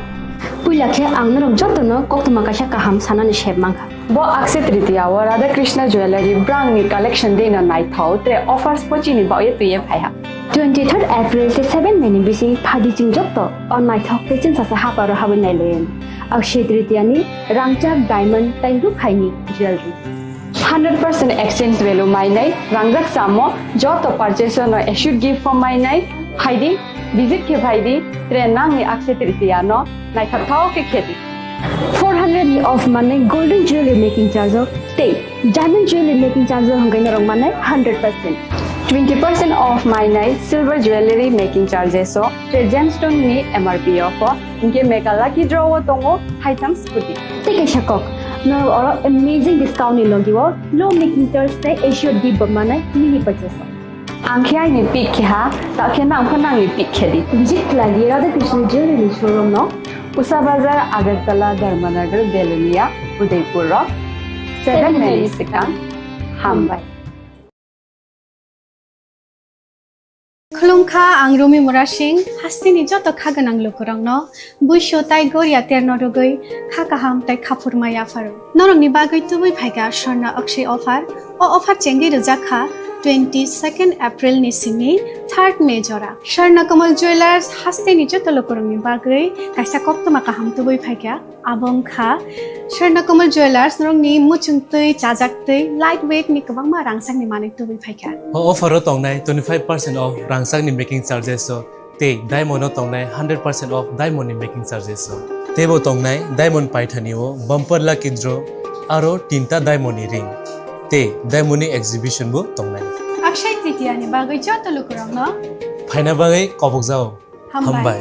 Puila khe ang norok jotono koktwma kaisa kaham sanani sep mankha. Bo Akshaya Tritiya o Radha Krishna Jewellery brangni collection dino naithok tre offers bo chini baoye twiye phaiha. Twenty-third April tei seven May ni bising phadi chwng joto o naithok tei chwngsacha haparo habwi nailaiyani. Akshaya Tritiya ni rangchak diamond tei rukhaini jewellery. Hundred percent exchange value mainai rangjak samo joto purchase no assured gift bo mainai phaidi, visit khe phaidi, tre nangni Akshaya Tritiya no naithok thok khe khedi. Four hundred ni off manai golden jewelry making charge o tei diamond jewelry making charge o hwnkhai norok manai hundred percent. Twenty percent off mainai silver jewelry making charges o tre gemstone ni M R P o pho. Hinkhe mega lucky draw o tongo haitham scooty. Tei kaisa kok, norok oro amazing discount ni logi o low making charge tei assured gift bo manai mini purchase o. Ang khe aini pick khe ha, ta khe nang pho nangni pick khe di. Visit khlai di Radha Krishna Jewelry ni showroom no. Usa Bazar, Agartala, Dharmanagar, Belonia, Udaipur o seven May ni swkang. Hambai. Khulumkha, ang Rumi Murasing, hasteni joto kha gwnang lukurokno buisu tai goria terno rwgwi kha kaham tai khaphurma yapharo. Norokni bagwi tubui phaikha Swarna Akshaya offer. O offer chengwi rwjakha twenty-second April ni simi third May jora. Swarna Kamal Jewellers hasteni joto lukurokni bagwi kaisa koktwma kaham tubui phaikha. Abo wngkha Swarna Kamal Jewellers, norokni muchungtwi, chajaktwi, light weight ni kwbangma rangchakni manwi tubui phaikha. O offer o tongnai twenty-five percent off rangchakni making charges o tei diamond o tongnai hundred percent off diamond ni making charges o. Teibo tongnai diamond paithani o bumper lucky draw aro tinta diamond ni ring tei diamond ni exhibition bo tongnai. Akshaya Tritiya ni bagwi joto lukurokno phaina bagwi kobokjao. Hambai. Hambai.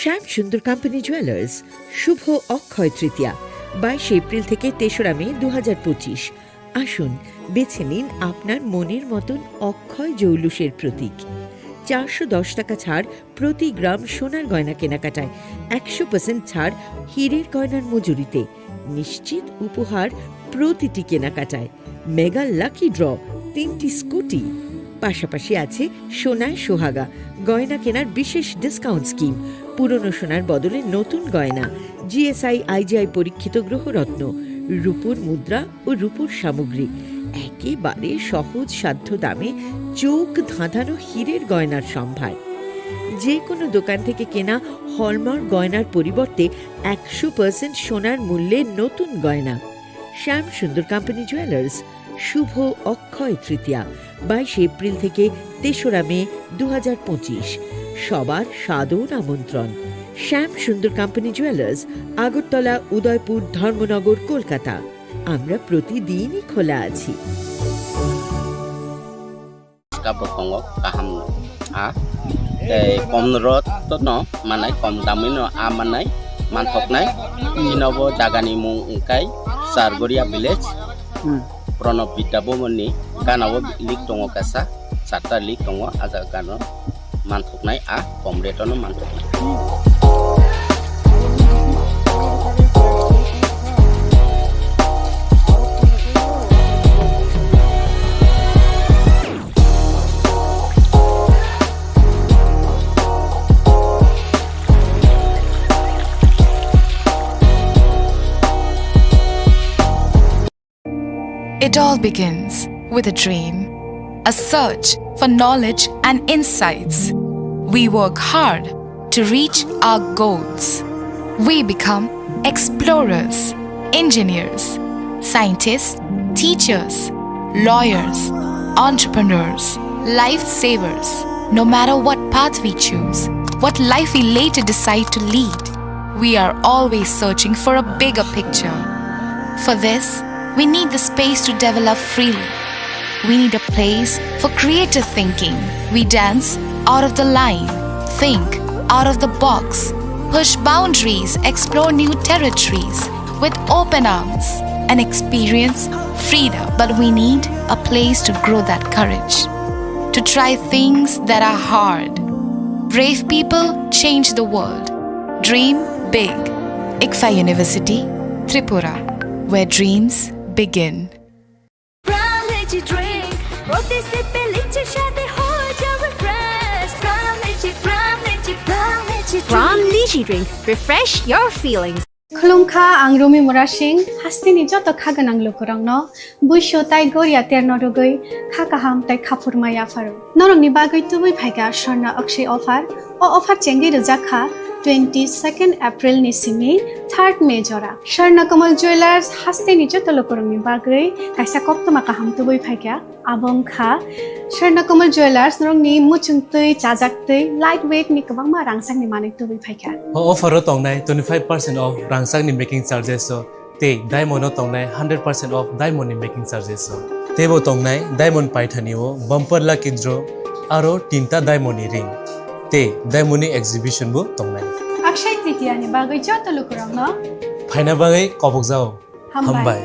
শ্যাম সুন্দর company jewellers, শুভ অক্ষয় তৃতীয়া, বাইশে এপ্রিল থেকে তেসরা মে দু হাজার পঁচিশ। আসুন, বেছে নিন আপনার মনের মতন অক্ষয় জৌলুসের প্রতীক। চারশো দশ টাকা ছাড় প্রতি গ্রাম সোনার গয়না কেনাকাটায়, একশো পার্সেন্ট ছাড় হীরের গয়নার মজুরিতে, নিশ্চিত উপহার প্রতিটি কেনাকাটায়, মেগা লাকি ড্র, তিনটি স্কুটি, পাশাপাশি আছে সোনায় সোহাগা, গয়না কেনার বিশেষ ডিসকাউন্ট স্কিম, পুরনো সোনার বদলে নতুন গয়না, জিএসআই আইজিআই পরীক্ষিত গ্রহরত্ন, রূপোর মুদ্রা ও রূপোর সামগ্রী, একেবারে সহজ সাধ্য দামে চোখ ধাঁধানো হীরের গয়নার সম্ভার। যে কোনো দোকান থেকে কেনা হলমার্ক গয়নার পরিবর্তে একশো পার্সেন্ট সোনার মূল্যে নতুন গয়না। শ্যাম সুন্দর কোম্পানি জুয়েলার্স, শুভ অক্ষয় তৃতীয়া, বাইশে এপ্রিল থেকে তেসরা মে দু হাজার পঁচিশ। সবার সাদর আমন্ত্রণ। শ্যাম সুন্দর কোম্পানি জুয়েলার্স, আগরতলা, উদয়পুর, ধর্মনগর, কলকাতা। আমরা প্রতিদিনই খোলা আছি। Ka bo tongo kaham no. A tei kom rot no manai, kom damwi no a manai, manthoknai. Chini bo jaga ni mung wngkai Chargoria village. Hmm. Pranab Vidya Bhavan ni gana o link tongo kaisa, charta link tongo, a jaga no manthoknai, a kom rate no manthoknai. It all begins with a dream, a search for knowledge and insights. We work hard to reach our goals. We become explorers, engineers, scientists, teachers, lawyers, entrepreneurs, lifesavers. No matter what path we choose, what life we later decide to lead, we are always searching for a bigger picture. For this, we need the space to develop freely. We need a place for creative thinking. We dance out of the line, think out of the box, push boundaries, explore new territories with open arms, and experience freedom. But we need a place to grow that courage, to try things that are hard. Brave people change the world. Dream big. ICFAI University, Tripura, where dreams begin. Prime Lychee Drink, প্রতি সিপে লিচির স্বাদে হয়ে যাবে fresh. Prime Lychee, Prime Lychee, Prime Lychee Drink। Prime Lychee Drink, refresh your feelings. Khulumkha, ang Rumi Murasing, hasteni joto kha gwnang lukurokno buisu tai goria terno rwgwi kha kaham tai khaphurma yapharo. Norokni bagwi tubui phaikha Swarna Akshay offer. O offer chengwi rwjak kha twenty second April ni simi third May jora. Swarna Kamal Jewellers hasteni joto lukurokni bagwi kaisa koktwma kaham tubui phaikha. Abo wngkha Swarna Kamal Jewellers, norokni muchungtwi, chajaktwi, light weight ni kwbangma rangchakni manwi tubui phaikha. O offer o tongnai twenty five percent off rangchakni making charges o, tei diamond o tongnai hundred percent off diamond ni making charges o. Teibo tongnai diamond paithani o bumper lucky draw, aro tinta diamond ni ring, tei diamond ni exhibition bo tongnai. Akshay Tritiya ni bagwi joto lukurokno phaina bagwi kobokjao. Hambai. Hambai.